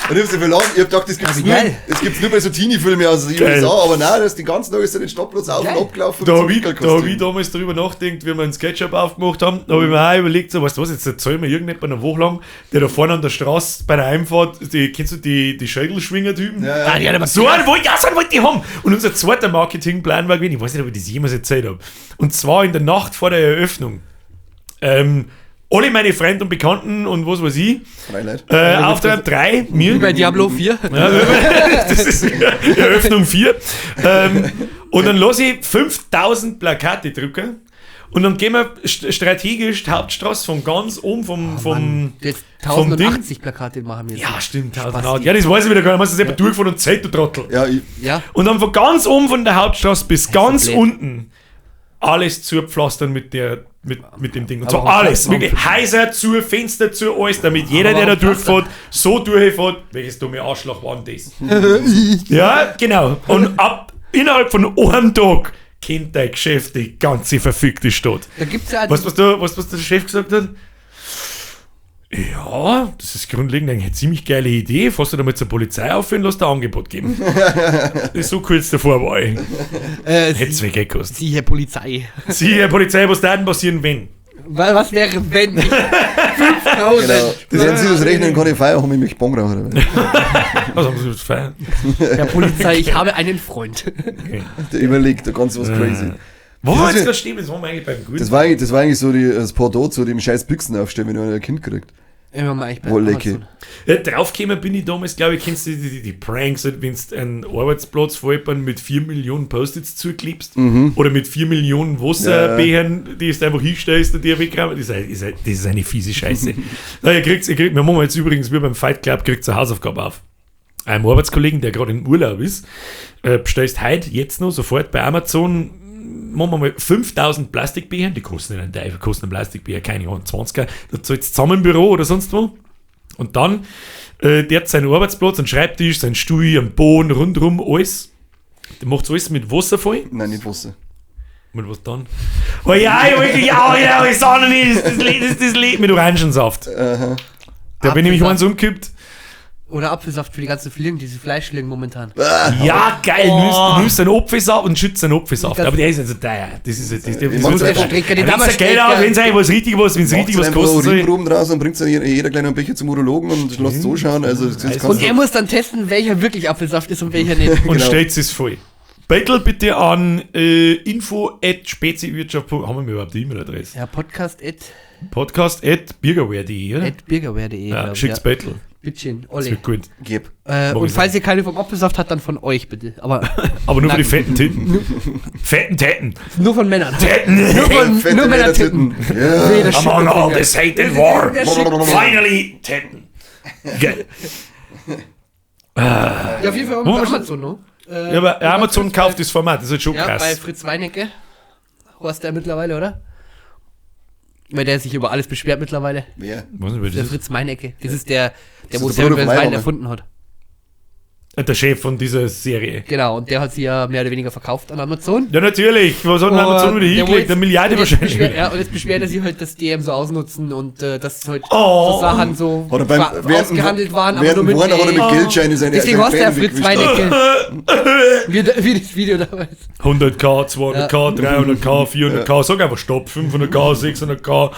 Und ich hab's verloren. Ich hab gedacht, das gibt's wie nur, geil. das gibt's nur bei so Teenie-Filmen aus den Geil. USA. Aber nein, der ist den ganzen Tag ist er den Stadtplatz auf Geil. und abgelaufen. Da mit habe ich, so da hab ich Pickerl-Kostüm. damals drüber nachgedacht, wie wir einen SketchUp aufgemacht haben, da habe ich mir auch überlegt, so, weißt du was, jetzt erzähl mir irgendjemand eine Woche lang, der da vorne an der Straße bei der Einfahrt, die, kennst du die Schädelschwinger-Typen? Ja, ja. Ah, die hat aber So einen wollte ja, so einen wollte ich haben. Und unser zweiter Marketingplan war gewesen, ich weiß nicht, ob ich das jemals erzählt habe. Und zwar in der Nacht vor der Eröffnung. Alle meine Freunde und Bekannten und was weiß ich, Freileid. Auftrag 3, mir. Wie bei Diablo 4. Ja, das ist Eröffnung 4. Und dann lasse ich 5000 Plakate drucken. Und dann gehen wir strategisch die Hauptstraße von ganz oben vom Du jetzt vom Ding. 1080 Plakate machen wir jetzt. Ja, stimmt. Spasti. 1080. Ja, das weiß ich wieder gar nicht. Man ist selber durchgefahren und Zeit, du Trottel. Ja, ich, Ja. Und dann von ganz oben von der Hauptstraße bis ganz blöd. unten alles zupflastern mit dem Ding. Und Aber zwar warum alles. warum- Wirklich Häuser zu, Fenster zu, alles, damit jeder, Aber der da warum durchfährt, so durchfährt. Welches dumme Arschloch war denn das? Ja, genau. Und ab innerhalb von einem Tag kennt dein Geschäft die ganze verfickte Stadt. Da gibt's ja Weißt du, was der Chef gesagt hat? Ja, das ist grundlegend eigentlich eine ziemlich geile Idee. Fährst du damit zur Polizei aufhören, lass dir ein Angebot geben. Das ist so kurz davor war ich. Hätte zwei Geld gekostet. Sie, Herr Polizei. Sie, Herr Polizei, was da denn passieren, wenn? Was wäre, wenn ich 5000? genau. Wenn Sie das rechnen, kann ich feiern, haben ich mich Bon rauchen. Was haben Sie feiern? Herr Polizei, ich habe einen Freund. Der überlegt, da ganz was crazy. Wo Das war ist jetzt ja- gerade stehen? Das waren wir eigentlich beim Guten. Das war eigentlich so das Pendant zu dem scheiß Büchsen aufstellen, wenn du ein Kind kriegt. Immer mal eigentlich bei Wo lecke. Amazon. Ja, draufgekommen bin ich damals, glaube ich, kennst du die Pranks, wenn du einen Arbeitsplatz vollbahn mit 4 Millionen Post-its zuklebst oder mit 4 Millionen Wasserbechern, die du einfach hinstellst und die wegräumen. Das ist eine fiese Scheiße. Na, wir machen jetzt übrigens, wie beim Fight Club, kriegt eine Hausaufgabe auf. Einem Arbeitskollegen, der gerade im Urlaub ist, bestellst heute, jetzt noch, sofort bei Amazon, machen wir mal 5000 Plastikbecher, die kosten nicht einen Teufel, kosten ein Plastikbecher, keine Ahnung, 20er, da zahlst du zusammen im Büro oder sonst wo. Und dann, der hat seinen Arbeitsplatz, seinen Schreibtisch, seinen Stuhl, am Boden, rundrum, alles. Der macht alles mit Wasser voll. Nein, nicht Wasser. Mit was dann? Oh ja, wirklich, ja, ja, ich sag nicht, das ist das Leben mit Orangensaft. Da bin ich nämlich Apfelsaft. eins umgekippt. Oder Apfelsaft für die ganzen Fliegen, diese Fleischfliegen momentan. Ja, geil, nimmst einen Apfelsaft und schützt einen Apfelsaft. Das- Aber der ist nicht so teuer. Das ist das, das, Ich mach's das, einfach. Strecker, die Wenn's damals Geld auf, wenn's eigentlich was richtig was, wenn's richtig Macht's was einfach kosten soll. Urinproben draus und bringt dann jeder gleich noch einen Becher zum Urologen und lasst so schauen. Also, das kannst Und du- er muss dann testen, welcher wirklich Apfelsaft ist und welcher nicht. Und Genau. stellt es voll. Battle bitte an info@speziwirtschaft. Haben wir überhaupt die E-Mail-Adresse? Ja, podcast at, Podcast@bürgerwehr.de, oder? at bürgerwehr.de. Ja, glaub ich, schickt's ja. Battle. Bittchen, Das Olli. wird gut. Geb. Mach Und ich falls ihr keine vom Apfelsaft habt, dann von euch bitte. Aber Aber nur für die Nein. fetten Titten. Fetten Titten. nur von Männern. Titten. Nur von Fette nur Männertitten. Männertitten. Ja. Nee, das schickt Among uns all nicht. this hate and war. Der schickt- Finally Titten. Geil. Ja, auf jeden Fall Wo bei wir- Amazon, ne? Ja, aber Amazon kauft das Format, das ist halt schon Ja, bei krass. Fritz Meinecke. Heißt der mittlerweile, oder? Weil der sich über alles beschwert mittlerweile. Wer? Was ist denn Der das? Fritz Meinecke. Das ist der, der Das wo ist der Seven Bruder vs. von Wild Meinecke. erfunden hat. Der Chef von dieser Serie. Genau, und der hat sie ja mehr oder weniger verkauft an Amazon. Ja, natürlich. Was hat denn Amazon wieder der hingelegt? wo Eine Milliarde und jetzt wahrscheinlich. ja, und jetzt beschwert er sich halt, dass die eben so ausnutzen und dass halt Oh. so Sachen so Hat er beim, während, ausgehandelt waren, aber während nur dem mit, Warner hat er mit Geldscheine seine Deswegen seine heißt der Tränen Fritz weggewischt. Meinecke. Wie das Video damals. 100k, 200k, 300k, 400k, sag einfach Stopp, 500k, 600k.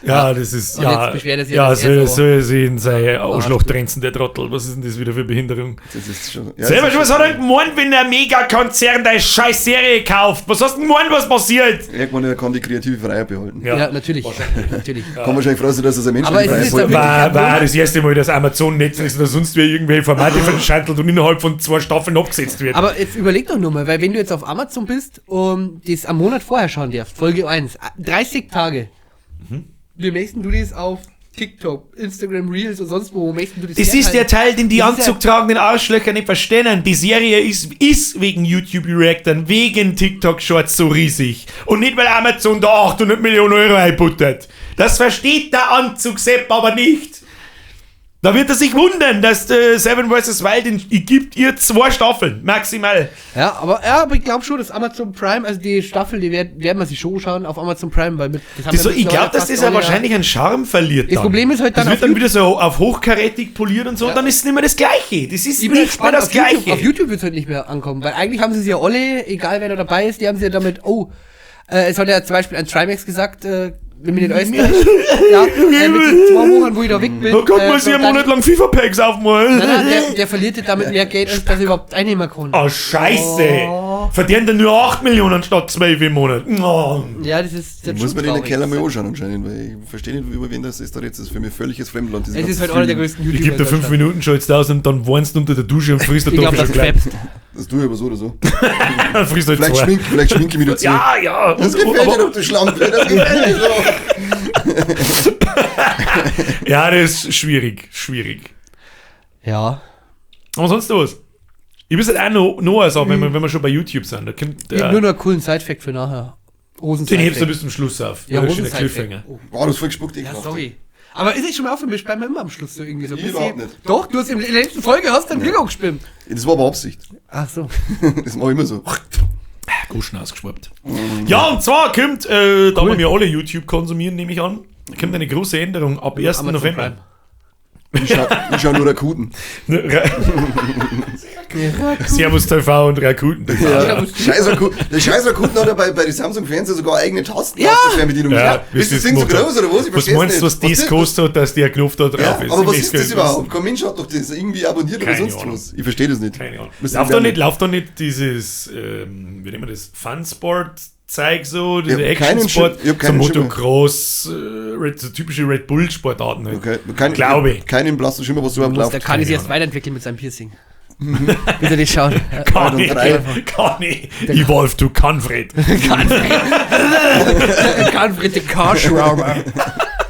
Ja, das ist, Und ja, jetzt beschwert er sich, ja, dass er soll, so- soll er sich in sein Arschloch trenzen, der Trottel. Was ist denn das wieder für Behinderung? Das ist schon. Ja, Selber das schon, ist was hat er denn gemeint, wenn der Megakonzern deine scheiß Serie kauft? Was hast du denn gemeint, was passiert? Irgendwann er kann die kreative Freiheit behalten. Ja, natürlich. Natürlich. Kann wahrscheinlich froh sein, dass er sein Mensch Aber es ist jetzt War das erste Mal, dass Amazon, Netflix oder sonst wer irgendwelche Formate verschandelt und innerhalb von 2 Staffeln abgesetzt wird. Aber jetzt überleg doch nur mal, weil wenn du jetzt auf Amazon bist und das am Monat vorher schauen darfst, Folge 1, 30 Tage. Mhm. Wie möchtest du das auf TikTok, Instagram Reels und sonst wo, wo möchtest du das Das ist der herhalten? Teil, den die Das ist ja- anzugtragenden Arschlöcher nicht verstehen. Die Serie ist wegen YouTube-Reactern, wegen TikTok-Shorts so riesig. Und nicht, weil Amazon da 800 Millionen Euro einbuttert. Das versteht der Anzugsepp aber nicht. Da wird er sich wundern, dass Seven vs. Wild in, gibt ihr 2 Staffeln, maximal. Ja, aber ich glaube schon, dass Amazon Prime, also die Staffel, die werden wir sich schon schauen auf Amazon Prime, weil mit, das haben das so, ich glaube, dass das ja wahrscheinlich einen Charme verliert. Das dann. Problem ist halt dann. Das wird dann wieder so auf hochkarätig poliert und so, ja. Und dann ist es nicht mehr das Gleiche. Das ist nicht mehr das Gleiche. YouTube, auf YouTube wird es halt nicht mehr ankommen, weil eigentlich haben sie es ja alle, egal wer da dabei ist, die haben sie ja damit, es hat ja zum Beispiel ein Trimax gesagt, wenn mich nicht alles täuscht. Ja, mit den 2 Wochen, wo ich da weg bin. Oh Gott, muss ich einen Monat lang FIFA-Packs aufmalen. Nein, der verliert damit mehr Geld, als dass er überhaupt einnehmen kann. Oh, scheiße. Oh. Verdient er nur 8 Millionen statt 12 im Monat. Oh. Ja, das ist das muss man den Keller mal anschauen anscheinend, weil ich verstehe nicht, über wen das ist da jetzt. Das ist für mich völliges Fremdland. Es ist halt einer der größten YouTuber. Ich gebe dir 5 Minuten, schaltest aus und dann weinst du unter der Dusche und frisst der Toffee schon gleich. Das tue ich aber so oder so. Frisst halt vielleicht schminke ich mich dazu. Ja, ja. Das gefällt dir doch, du Schlampe. Das gefällt dir doch. Ja, das ist schwierig. Schwierig. Ja. Aber sonst was? Ich muss halt auch noch was sagen, wenn wir schon bei YouTube sind. Da kommt, ich hab nur noch einen coolen Side-Fact für nachher. Den hebst du bis zum Schluss auf. Ja, Hosen-Side-Fact. Oh. Wow, du hast voll gespuckt. Ja, sorry. Aber ist es schon mal aufgefallen, wir sparen immer am Schluss so irgendwie so ein bisschen. Überhaupt nicht. Doch, du hast in der letzten Folge hast dein Bier auch gespimmt. Das war aber Absicht. Ach so. Das mache ich immer so. Guschen ausgeschwappt. Ja, und zwar kommt, da wir ja alle YouTube konsumieren, nehme ich an, kommt eine große Änderung ab 1. November. Ich schau nur Rakuten. Servus TV und Rakuten. Ja. Scheiß Rakuten. Der scheiß Rakuten hat ja bei den Samsung-Fernseher sogar eigene Tasten auf der Fernbedienung. Ja, ist das Ding so groß oder was? Ich was meinst du, was das kostet hat, dass der Knopf da drauf ist? Aber was ist das überhaupt? Kein Mensch hat doch das irgendwie abonniert oder sonst was. Ich verstehe das nicht. Keine Ahnung. Läuft da nicht dieses, wie nennt man das, Funsport? Zeig so, diese Action-Sport, so Motocross, so typische Red Bull-Sportarten halt. Okay. Glaube ich. Keinen blassen Schimmer, was überhaupt läuft. Der kann sich erst weiterentwickeln mit seinem Piercing. Bitte nicht schauen. Kann ich. Evolve to Canfred. Canfred, the Car-Schrauber.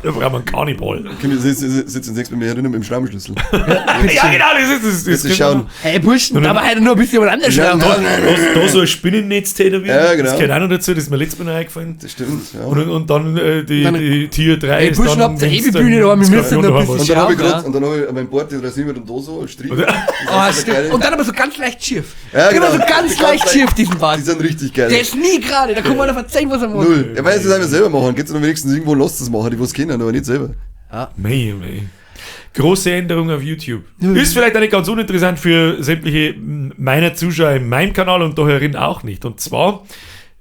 Da brauchen wir einen Carniball. Sitzen sechs bei mir erinnern mit dem Schraubenschlüssel. Ja, genau, das ist es. Das schauen. Hey, Burschen, da war einer nur ein bisschen jemand anders schrauben. Da so ein Spinnennetz tätowieren. Ja, genau. Das gehört auch noch dazu, das ist mir letztes Mal noch eingefallen. Das stimmt, ja. Und dann die Tier 3 hey, ist Burschen, dann... habt ihr Hebebühne da, wir müssen noch ein bisschen schrauben. Und dann habe ich mein Bord, die rasieren wir dann da so als Strich. Oh, stimmt. Und dann aber so ganz leicht schief. Ja, genau. Immer so ganz leicht schief, diesen Bart. Die sind richtig geil. Der ist nie gerade, da kann man noch verzeihen, was er macht. Null. Ja, weil sie es einfach selber machen. Geht's dann wenigstens irgendwo los das machen, die was kennen, aber nicht selber. Ja. Mei, mei. Große Änderung auf YouTube. Ist vielleicht auch nicht ganz uninteressant für sämtliche meiner Zuschauer in meinem Kanal und daherin auch nicht. Und zwar,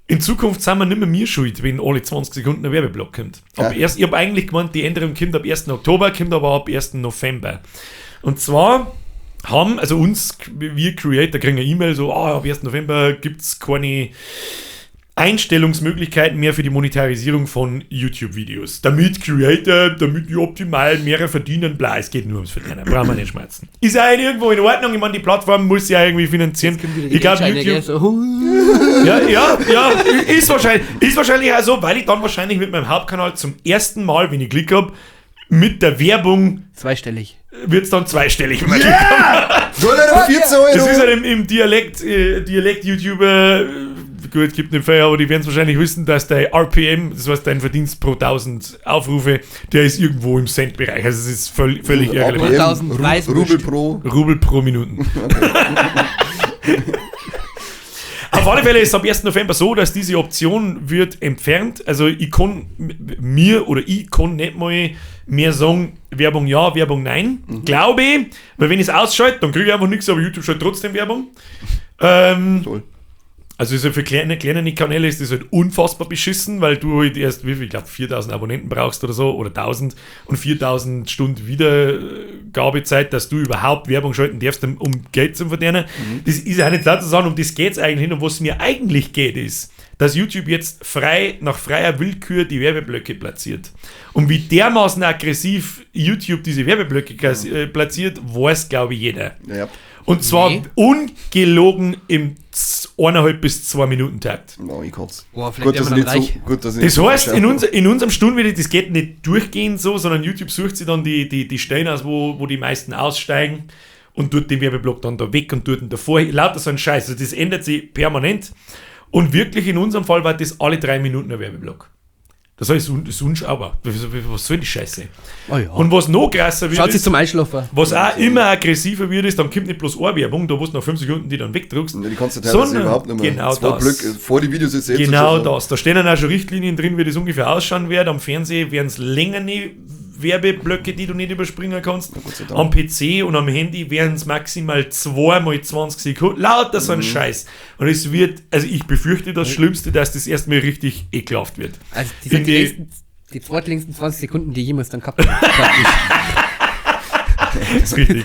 in Zukunft sind wir nicht mehr mir schuld, wenn alle 20 Sekunden ein Werbeblock kommt. Ja. Ich habe eigentlich gemeint, die Änderung kommt ab 1. Oktober, kommt aber ab 1. November. Und zwar haben, also uns, wir Creator kriegen eine E-Mail, so, ab 1. November gibt es keine Einstellungsmöglichkeiten mehr für die Monetarisierung von YouTube-Videos. Damit Creator, damit die optimal mehrere verdienen, bla, es geht nur ums Verdienen, brauchen wir nicht schmerzen. Ist ja irgendwo in Ordnung, ich meine, die Plattform muss ja irgendwie finanzieren. Ich glaube, YouTube... So. Ja, ist wahrscheinlich auch so, weil ich dann wahrscheinlich mit meinem Hauptkanal zum ersten Mal, wenn ich Klick habe, mit der Werbung... Zweistellig. Wird es dann zweistellig. Wenn man yeah! 14 Euro! Das ist halt im Dialekt, Dialekt-YouTuber... Gut, gibt nicht viel, aber die werden es wahrscheinlich wissen, dass der RPM, das heißt dein Verdienst pro 1000 Aufrufe, der ist irgendwo im Cent-Bereich. Also es ist völlig irrelevant. Rubel pro. Rubel pro Minuten. Okay. Auf alle Fälle ist es ab 1. November so, dass diese Option wird entfernt. Also ich kann nicht mal mehr sagen, Werbung ja, Werbung nein. Mhm. Glaube ich, weil wenn ich es ausschalte, dann kriege ich einfach nichts, aber YouTube schaltet trotzdem Werbung. Toll. Also ist ja für kleine Kanäle ist das halt unfassbar beschissen, weil du halt erst, wie viel, ich glaube 4000 Abonnenten brauchst oder so, oder 1000 und 4000 Stunden Wiedergabezeit, dass du überhaupt Werbung schalten darfst, um Geld zu verdienen. Mhm. Das ist ja nicht dazu sagen, um das geht es eigentlich nicht. Und was mir eigentlich geht, ist, dass YouTube jetzt frei, nach freier Willkür die Werbeblöcke platziert. Und wie dermaßen aggressiv YouTube diese Werbeblöcke platziert, weiß, glaube ich, jeder. Ja. Und zwar ungelogen im 1,5 bis 2 Minuten Takt. No, ich kotze. Boah, vielleicht gut, dass werden wir ich dann nicht reich. so, gut, dass ich Das nicht heißt, so in unserem Stundenvideo, das geht nicht durchgehend so, sondern YouTube sucht sich dann die Stellen aus, wo die meisten aussteigen und tut den Werbeblock dann da weg und tut ihn davor. Lauter so ein Scheiß. Also das ändert sich permanent. Und wirklich in unserem Fall war das alle 3 Minuten ein Werbeblock. Das heißt, das ist unschaubar. Was soll die Scheiße? Oh ja. Und was noch krasser wird, Schaut sich ist, zum Einschlafen. was auch immer aggressiver wird, ist, dann kommt nicht bloß eine Werbung, da wo du nach 5 Sekunden die dann wegdrückst. Ja, die kannst du teilweise sondern überhaupt nicht mehr. Genau Zwei das. Blöcke vor die Videos ist jetzt Genau schon so. das. Da stehen dann auch schon Richtlinien drin, wie das ungefähr ausschauen wird. Am Fernsehen werden es längere Werbeblöcke, die du nicht überspringen kannst. Gott sei Dank. Am PC und am Handy werden es maximal 2 mal 20 Sekunden. Lauter so ein Mhm. Scheiß. Und es wird, also ich befürchte das Schlimmste, dass das erstmal richtig ekelhaft wird. Also die, In sind die, die- längsten, die zweitlängsten 20 Sekunden, die ich jemals dann gehabt habe. Praktisch. Das ist richtig.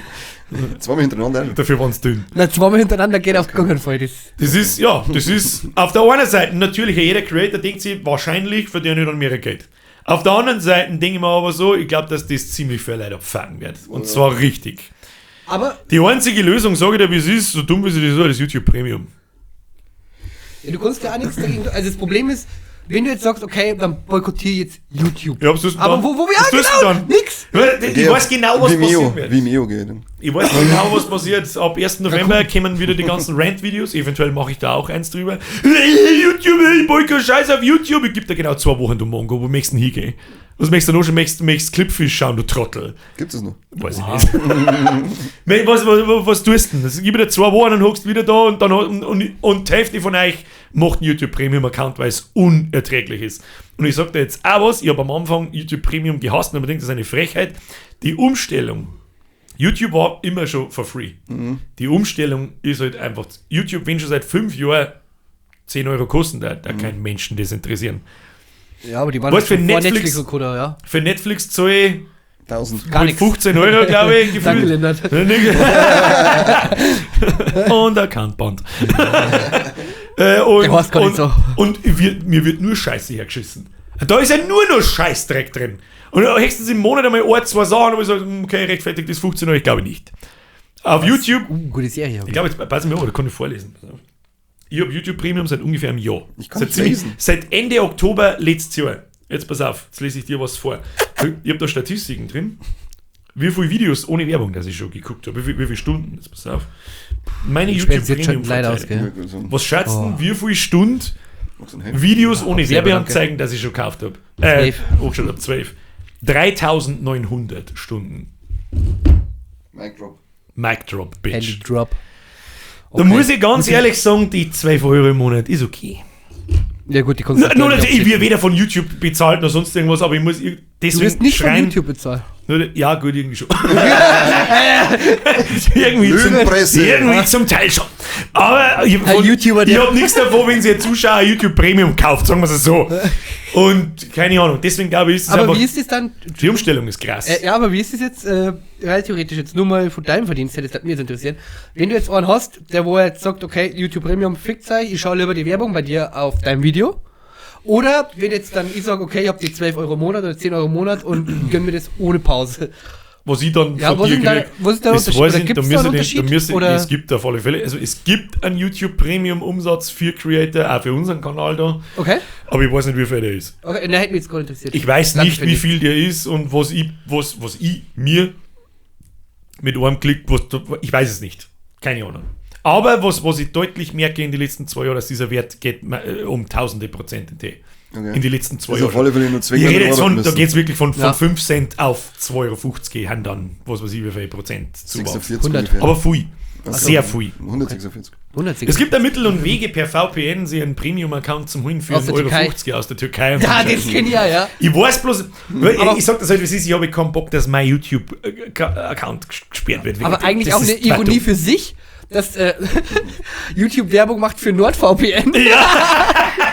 Zweimal hintereinander. Dafür waren es dünn. Na, zweimal hintereinander geht auf gar keinen Fall. Das, Das ist, ja, das ist auf der einen Seite natürlich, jeder Creator denkt sich, wahrscheinlich verdiene ich dann mehr Geld. Auf der anderen Seite denke ich mir aber so, ich glaube, dass das ziemlich viel Leute abfangen wird. Und zwar richtig. aber Die einzige Lösung, sage ich dir, wie es ist, so dumm wie sie das ist, ist YouTube Premium. ja, du kannst ja auch nichts dagegen. Also das Problem ist, wenn du jetzt sagst, okay, dann boykottiere ich jetzt YouTube. Ja, was tust du Aber dann? wo wir Was auch tust du genau, dann? nix. Ich weiß genau, was Vimeo, passieren wird. Vimeo geht. Ich weiß genau, was passiert. Ab 1. November kommen wieder die ganzen Rant-Videos. Eventuell mache ich da auch eins drüber. YouTube, ich boykott Scheiß auf YouTube. Ich gebe dir genau 2 Wochen, du Mongo. Wo möchtest du denn hingehen? Was möchtest du noch schon? Möchtest Clipfish schauen, du Trottel? Gibt es noch? Weiß ich nicht. Was tust du denn? Das gib dir 2 Wochen und hockst wieder da und dann und die Hälfte von euch macht einen YouTube Premium Account, weil es unerträglich ist. Und ich sag dir jetzt auch was, ich habe am Anfang YouTube Premium gehasst und hab mir gedacht, das ist eine Frechheit. Die Umstellung, YouTube war immer schon for free. Die Umstellung ist halt einfach, YouTube, wenn schon seit 5 Jahren 10 Euro kosten, da kein Menschen das interessieren. Ja, aber die waren Was schon für vor Netflix? Netflix und Co. da, ja. Für Netflix zahle ich 1000. Gar nichts. 15 Euro, glaube ich, gefühlt. Danke, Lennart. Und ein Kantband. Und, Der heißt gar nicht und, so. Und mir wird nur Scheiße hergeschissen. Da ist ja nur noch Scheißdreck drin. Und höchstens im Monat einmal ein, zwei Sachen, wo ich sage, okay, rechtfertigt das 15 Euro, ich glaube nicht. Auf YouTube, Gute Serie. ich glaube, jetzt pass mir auf, da kann ich vorlesen. Pass auf. Ich habe YouTube Premium seit ungefähr einem Jahr. Ich kann seit, nicht lesen. seit Ende Oktober letztes Jahr. Jetzt pass auf, jetzt lese ich dir was vor. Ich habe da Statistiken drin. Wie viele Videos ohne Werbung, dass ich schon geguckt habe. Wie viele Stunden? Jetzt pass auf. Meine Ich YouTube sperre jetzt schon Premium. leider aus, gell? Was schätzt denn, wie viele Stunden Oh. Videos ohne selber, Werbeanzeigen, dass ich schon gekauft habe? 12. Hochgeschaut habe, 12. 3900 Stunden. Mic drop. Mic drop, bitch. Handy Drop. Da muss ich ganz ehrlich sagen, die 12 Euro im Monat ist okay. Ja gut, die kannst du Nur, nur natürlich natürlich, ich absetzen. werde weder von YouTube bezahlt noch sonst irgendwas, aber ich muss Du deswegen wirst nicht von schreien. YouTube bezahlt. Ja, gut, irgendwie schon. irgendwie, zum, Lügenpresse. irgendwie zum Teil schon. Aber ich, Ein YouTuber, ich der- habe nichts davon, wenn sie ein Zuschauer YouTube Premium kauft, sagen wir es so. Und keine Ahnung, deswegen glaube ich, ist es Aber einfach, wie ist das dann? die Umstellung ist krass. Ja, aber wie ist das jetzt, rein theoretisch jetzt nur mal von deinem Verdienst her, das hat mich jetzt interessieren. Wenn du jetzt einen hast, der wo jetzt sagt, okay, YouTube Premium fickt euch, ich schaue lieber die Werbung bei dir auf deinem Video. Oder wenn jetzt dann ich sage, okay, ich habe die 12 Euro im Monat oder 10 Euro im Monat und gönn mir das ohne Pause. Was ich dann Ja, von was dir ist denn da- krieg, was ist der das Unterschied? weiß Oder ich, gibt's da da müssen einen die- da Unterschied? müssen- Oder? Es gibt auf alle Fälle, also es gibt einen YouTube Premium Umsatz für Creator, auch für unseren Kanal da, Okay? aber ich weiß nicht, wie viel der ist. Okay, na, hätte mich jetzt gerade interessiert. Ich weiß Danke nicht, für wie die- viel der ist und was ich, was ich mir mit einem Klick, was, ich weiß es nicht. Keine Ahnung. Aber was ich deutlich merke in den letzten 2 Jahren, dass dieser Wert geht um tausende Prozent in die, Okay. in die letzten 2 Ist auf Jahre. alle Fälle nur Ich zwingend. rede jetzt von, arbeiten da müssen. geht es wirklich von Ja. 5 Cent auf 2,50 Euro, haben dann, was weiß ich, wie viel Prozent Zuwachs. 46 100. ungefähr. Aber viel. Sehr viel. 146. 160. Es gibt da Mittel und Wege per VPN, sich einen Premium-Account zum holen für Aus der 1,50 Türkei. Euro aus der Türkei. und Ja, so. das kenn ich ja, ja. Ich weiß bloß, weil Aber- ich sag das halt, wie es ist, ich habe keinen Bock, dass mein YouTube-Account gesperrt wird. Aber eigentlich Das auch eine ist dumm. Ironie für sich, dass YouTube Werbung macht für NordVPN,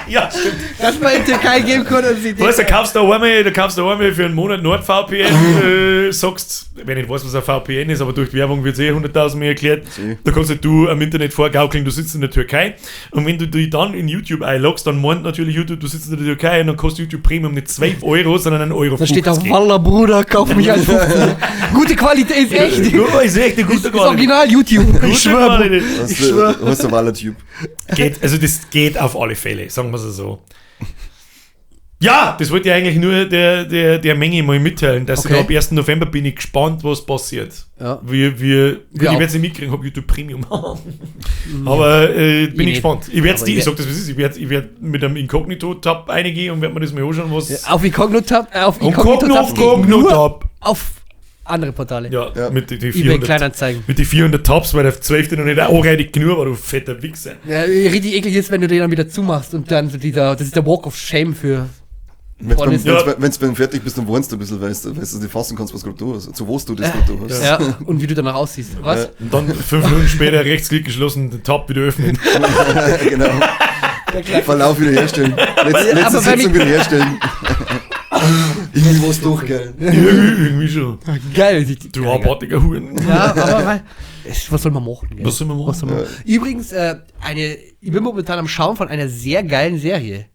Ja, stimmt. dass man in die Türkei gehen kann und sich Weißt du, da kaufst du einmal für einen Monat NordVPN, sagst, wenn ich nicht weiß, was ein VPN ist, aber durch die Werbung wird es eh 100.000 mehr erklärt. Sie. Da kannst halt du am Internet vorgaukeln, du sitzt in der Türkei. Und wenn du dich dann in YouTube einloggst, dann meint natürlich YouTube, du sitzt in der Türkei und dann kostet YouTube Premium nicht 12 Euro, sondern 1,50 Euro. Da steht da, Wallah Bruder, kauf mich als 15. Gute Qualität ist echt. Ja, ist echt eine gute Ist Qualität. original YouTube. Gute Ich schwöre. Qualität. Das Ich schwör. hast du Waller-Typ. Geht, also das geht auf alle Fälle, sagen wir es so. Ja, das wollte ich eigentlich nur der Menge mal mitteilen, dass Okay. ich da ab 1. November bin ich gespannt, was passiert. Ja. Ich Ja. werde es nicht mitkriegen, hab YouTube Premium. Aber bin ich nicht. gespannt. Ich werde Aber ich ich sag das, wie es ist, ich werd mit einem Inkognito-Tab eingehen und werde mir das mal anschauen, was. Auf Inkognito-Tab, auf Inkognito- geht nur Tab. auf andere Portale. Ja, Ja. mit die eBay 400, Kleinanzeigen. mit die 400 Tabs, weil der 12. noch nicht anreidig genug war, du fetter Wichser. Ja, richtig eklig ist, wenn du den dann wieder zumachst und dann so dieser, das ist der Walk of Shame für. Wenn's Vorne beim, ist- wenn's, Ja. wenn's beim fertig bist, dann weinst du ein bisschen, weil du nicht fassen kannst, was gerade du hast, zu was du das gerade du hast. Ja, und wie du danach aussiehst. Was? Ja. Und dann 5 Minuten später Rechtsklick geschlossen, den Tab wieder öffnen. Genau. Verlauf wiederherstellen. Letzte Aber bei Sitzung mir- wiederherstellen. Irgendwie war's doch geil. Irgendwie schon. Geil. Du abartiger Huren. Ja, aber weil, was soll man machen? Gell? Was soll man machen? Was soll man machen? Übrigens, ich bin momentan am Schauen von einer sehr geilen Serie.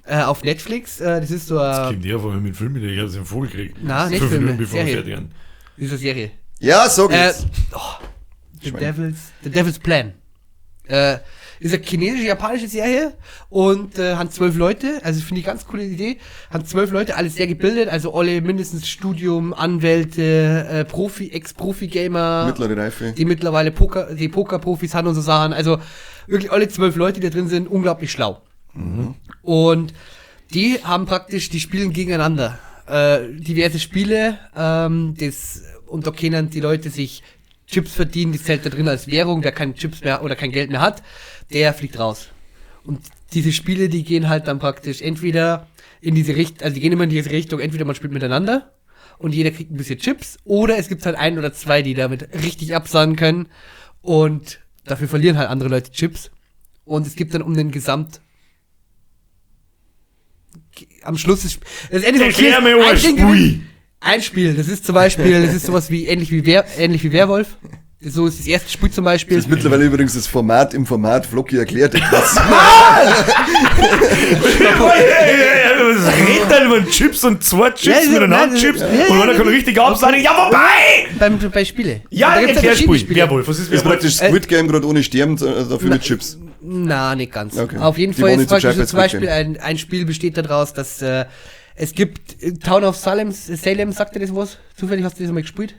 Auf Netflix, das ist so Das eine, klingt ja vorher mit Filmen, ich hab's im Vogel gekriegt. Na, nicht 5 Filme, Minuten bevor wir Serie. fertig sind. diese Serie. Ja, sag jetzt. Oh, The Schwein. Devil's Plan. Ist eine chinesische-japanische Serie und haben 12 Leute, also finde ich ganz coole Idee, haben 12 Leute, alles sehr gebildet, also alle mindestens Studium, Anwälte, Profi, Ex-Profi-Gamer, Mittlere Reife. die mittlerweile Poker, die Poker-Profis haben und so Sachen, also wirklich alle 12 Leute, die da drin sind, unglaublich schlau. Und die haben praktisch, die spielen gegeneinander. Diverse Spiele, und da können die Leute sich Chips verdienen, die zählt da drin als Währung, wer keine Chips mehr oder kein Geld mehr hat, der fliegt raus. Und diese Spiele, die gehen halt dann praktisch entweder in diese Richtung, also die gehen immer in diese Richtung, entweder man spielt miteinander und jeder kriegt ein bisschen Chips, oder es gibt halt ein oder zwei, die damit richtig absahnen können und dafür verlieren halt andere Leute Chips. Und es gibt dann um den Gesamt am Schluss ist das Ende vom Spiel Erklär ist mir ein ein Ding gewinnt. Spiel. Ein Spiel, das ist zum Beispiel, das ist sowas wie ähnlich wie Werwolf. So ist das erste Spiel zum Beispiel. Das ist mittlerweile übrigens das Format im Format Flocki erklärt etwas. Was redet denn über Chips und zwei Chips Ja, ja, miteinander nein, Chips ja, ja, und einer ja, kann richtig absagen. Ja, wobei! Bei Spiele. Ja, Und da gibt's ja erklär verschiedene Spiel. Spiele. Werwolf, was ist ist Werwolf? praktisch Squid Game gerade ohne Sterben, dafür mit Chips. Na, nicht ganz. Okay. Auf jeden Die Fall waren ist nicht so praktisch gescheit bei zum Squid Beispiel ein Spiel besteht daraus, dass es gibt Town of Salem, Salem, sagt dir das was? Zufällig hast du das mal gespielt?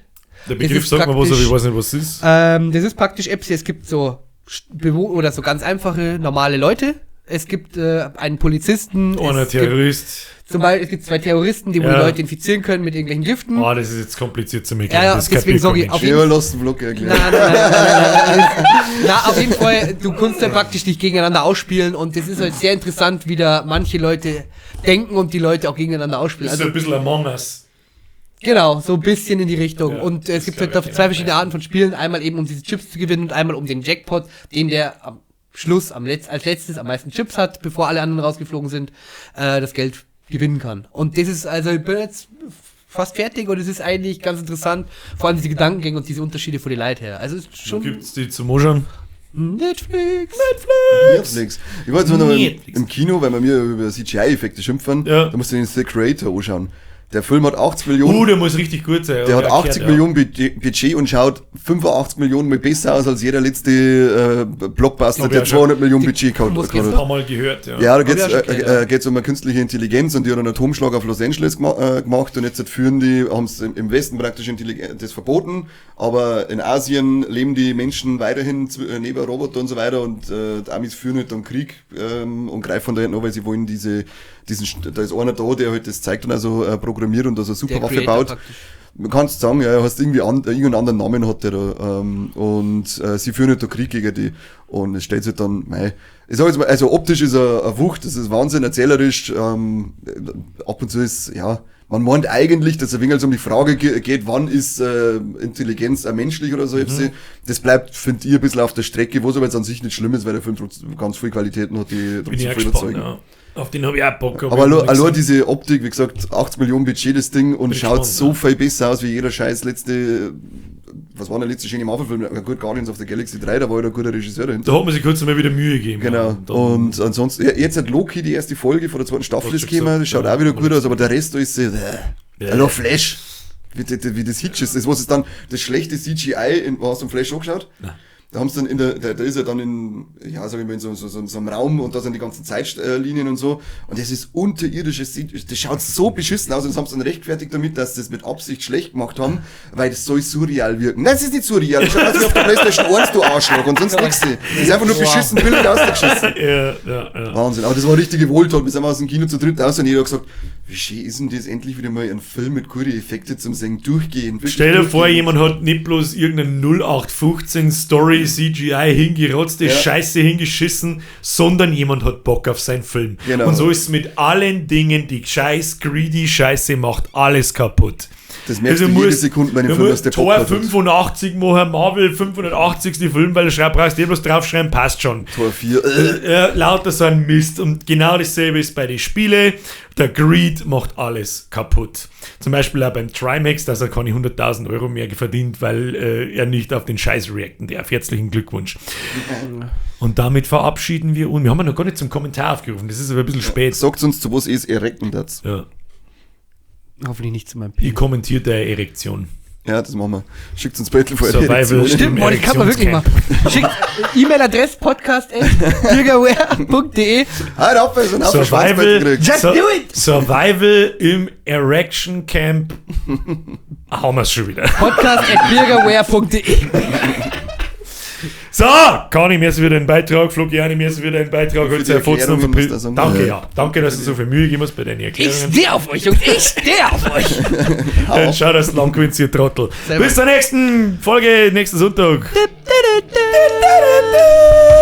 Der Das Begriff ist sagt mir was, aber ich praktisch- weiß nicht, was es ist. Das ist praktisch Epsi. Es gibt so oder so ganz einfache, normale Leute. Es gibt einen Polizisten. Einer es gibt Terrorist. zum Beispiel, es gibt zwei Terroristen, die wo Ja. die Leute infizieren können mit irgendwelchen Giften. Oh, das ist jetzt kompliziert zu erklären. Ja, ja, Das kapiert deswegen sag kein ich, auf Mensch. Ja, lass den Flocki erklären. Nein, nein, nein, nein, nein, nein. Na, auf jeden Fall, du kannst ja praktisch dich gegeneinander ausspielen und das ist halt sehr interessant, wie da manche Leute denken und die Leute auch gegeneinander ausspielen. Das ist Also, ein bisschen Among Us. genau, so ein bisschen in die Richtung. Ja, und es das gibt glaub halt da ich, genau. zwei verschiedene Arten von Spielen. Einmal eben, um diese Chips zu gewinnen und einmal um den Jackpot, den der am Schluss als letztes am meisten Chips hat, bevor alle anderen rausgeflogen sind, das Geld gewinnen kann. Und das ist, also ich bin jetzt fast fertig und es ist eigentlich ganz interessant, vor allem diese Gedankengänge und diese Unterschiede von den Leuten her. Also es ist Wo schon gibt's die zum Anschauen? Netflix. Netflix. Ich war jetzt mal noch Netflix. im Kino, weil wir mir über CGI-Effekte schimpfen. Ja. Da musst du den The Creator anschauen. Der Film hat 80 Millionen. Der muss richtig gut sein. Der Hab hat ich 80 gehört, ja. Millionen Budget und schaut 85 Millionen mal besser aus als jeder letzte Blockbuster, Hab ich der auch schon. 200 Millionen Budget gehabt muss hat. Ein paar Mal gehört, ja. Ja, da Hab ich geht's, auch schon gehört, ja. geht's um eine künstliche Intelligenz und die hat einen Atomschlag auf Los Angeles gemacht und jetzt führen die, haben's im Westen praktisch das verboten, aber in Asien leben die Menschen weiterhin neben Roboter und so weiter und die Amis führen halt dann Krieg und greifen da hinten an, weil sie wollen da ist einer da, der halt das zeigt und also programmiert und da so eine Der Superwaffe Creator baut. praktisch. Man kann es sagen, ja, er hast irgendwie irgendeinen anderen Namen hat der da. Und sie führen halt da Krieg gegen die. Und es stellt sich dann, mei, ich sag jetzt mal, also optisch ist er eine Wucht, das ist Wahnsinn, erzählerisch, ab und zu ist, ja, man meint eigentlich, dass es ein wenig um die Frage geht, wann ist Intelligenz auch menschlich oder so. Mhm. Das bleibt, finde ich, ein bisschen auf der Strecke, was aber jetzt an sich nicht schlimm ist, weil der Film trotzdem ganz viel Qualitäten hat, die Bin ich trotzdem auch voll gespannt, überzeugen. ja. Auf den habe ich auch Bock. Aber allein diese Optik, wie gesagt, 80 Millionen Budget das Ding und Bin schaut gespannt, so ja. viel besser aus wie jeder scheiß letzte, was war denn der letzte schöne Marvel-Film? Ja, gut, Guardians of the Galaxy 3, da war ja ein guter Regisseur dahinter. Da hat man sich kurz einmal wieder Mühe gegeben. Genau. Ja, dann- Und ansonsten, ja, jetzt hat Loki die erste Folge von der zweiten Staffel Hast ist du gekommen, gesagt, das schaut ja. auch wieder gut aus, aber der Rest da ist so, Ja. Hallo Flash. Wie das Hitch ist. Das, was ist dann das schlechte CGI, hast du den Flash angeschaut? Nein. Da haben sie dann in der, da ist er dann in, ja, sag ich mal, in so einem Raum und da sind die ganzen Zeitlinien und so. Und das ist unterirdisch, das schaut so beschissen aus und das haben sie dann rechtfertigt damit, dass sie das mit Absicht schlecht gemacht haben, weil das soll surreal wirken. Nein, es ist nicht surreal. Das schaut aus wie auf der PlayStation 1, du Arschloch, und sonst nichts. Das ist einfach nur beschissen Bild rausgeschissen. Ja. Wahnsinn, aber das war richtige Wohltat. Wir sind aus dem Kino zu dritt raus und jeder hat gesagt, wie schön ist denn das endlich wieder mal ein Film mit guten Effekten zum Singen durchgehen. Wirklich Stell dir vor, durchgehen. jemand hat nicht bloß irgendeine 0815 Story CGI hingerotzte Scheiße hingeschissen, sondern jemand hat Bock auf seinen Film. Genau. Und so ist es mit allen Dingen, die scheiß greedy Scheiße macht alles kaputt. Das merkst du jede Sekunde bei dem du Film, musst dass der Bock Tor hat. 85 machen, Marvel 580. Film, weil du schreibst, brauchst eh bloß draufschreiben, passt schon. Tor 4. Lauter so ein Mist. Und genau dasselbe ist bei den Spielen. Der Greed macht alles kaputt. Zum Beispiel auch beim Trimax, dass er keine 100.000 Euro mehr verdient, weil er nicht auf den Scheiß reacten darf. Herzlichen Glückwunsch. Und damit verabschieden wir uns. Wir haben ja noch gar nicht zum Kommentar aufgerufen. Das ist aber ein bisschen spät. Sagt uns, zu was ist errecken das. Ja. Hoffentlich nicht zu meinem Ich Penis. kommentiere der Erektion. Ja, das machen wir. Schickt uns Bettel vor Survival. Erektion. Stimmt, boah, das kann man wirklich machen. Schickt E-Mail-Adresse podcast@bürgerware.de. Halt auf, weil so ein Haufen Survival, Schwanzbettel kriegst. Just do it! Survival im Erection Camp. Haben wir's schon wieder. Podcast@bürgerware.de. So, Conny, mir ist wieder ein Beitrag, Florian, mir ist wieder ein Beitrag. Für die Heute Fotzen und Erklärungen Verpil- musst du sagen. Danke, Ja. ja. Danke, dass du so viel Mühe gegeben hast bei deinen Ich Erklärungen. stehe auf euch, Jungs. Ich stehe auf euch. Dann schau, dass du lang gewinnst, ihr Trottel. Selber. Bis zur nächsten Folge, nächsten Sonntag. Du, du, du, du.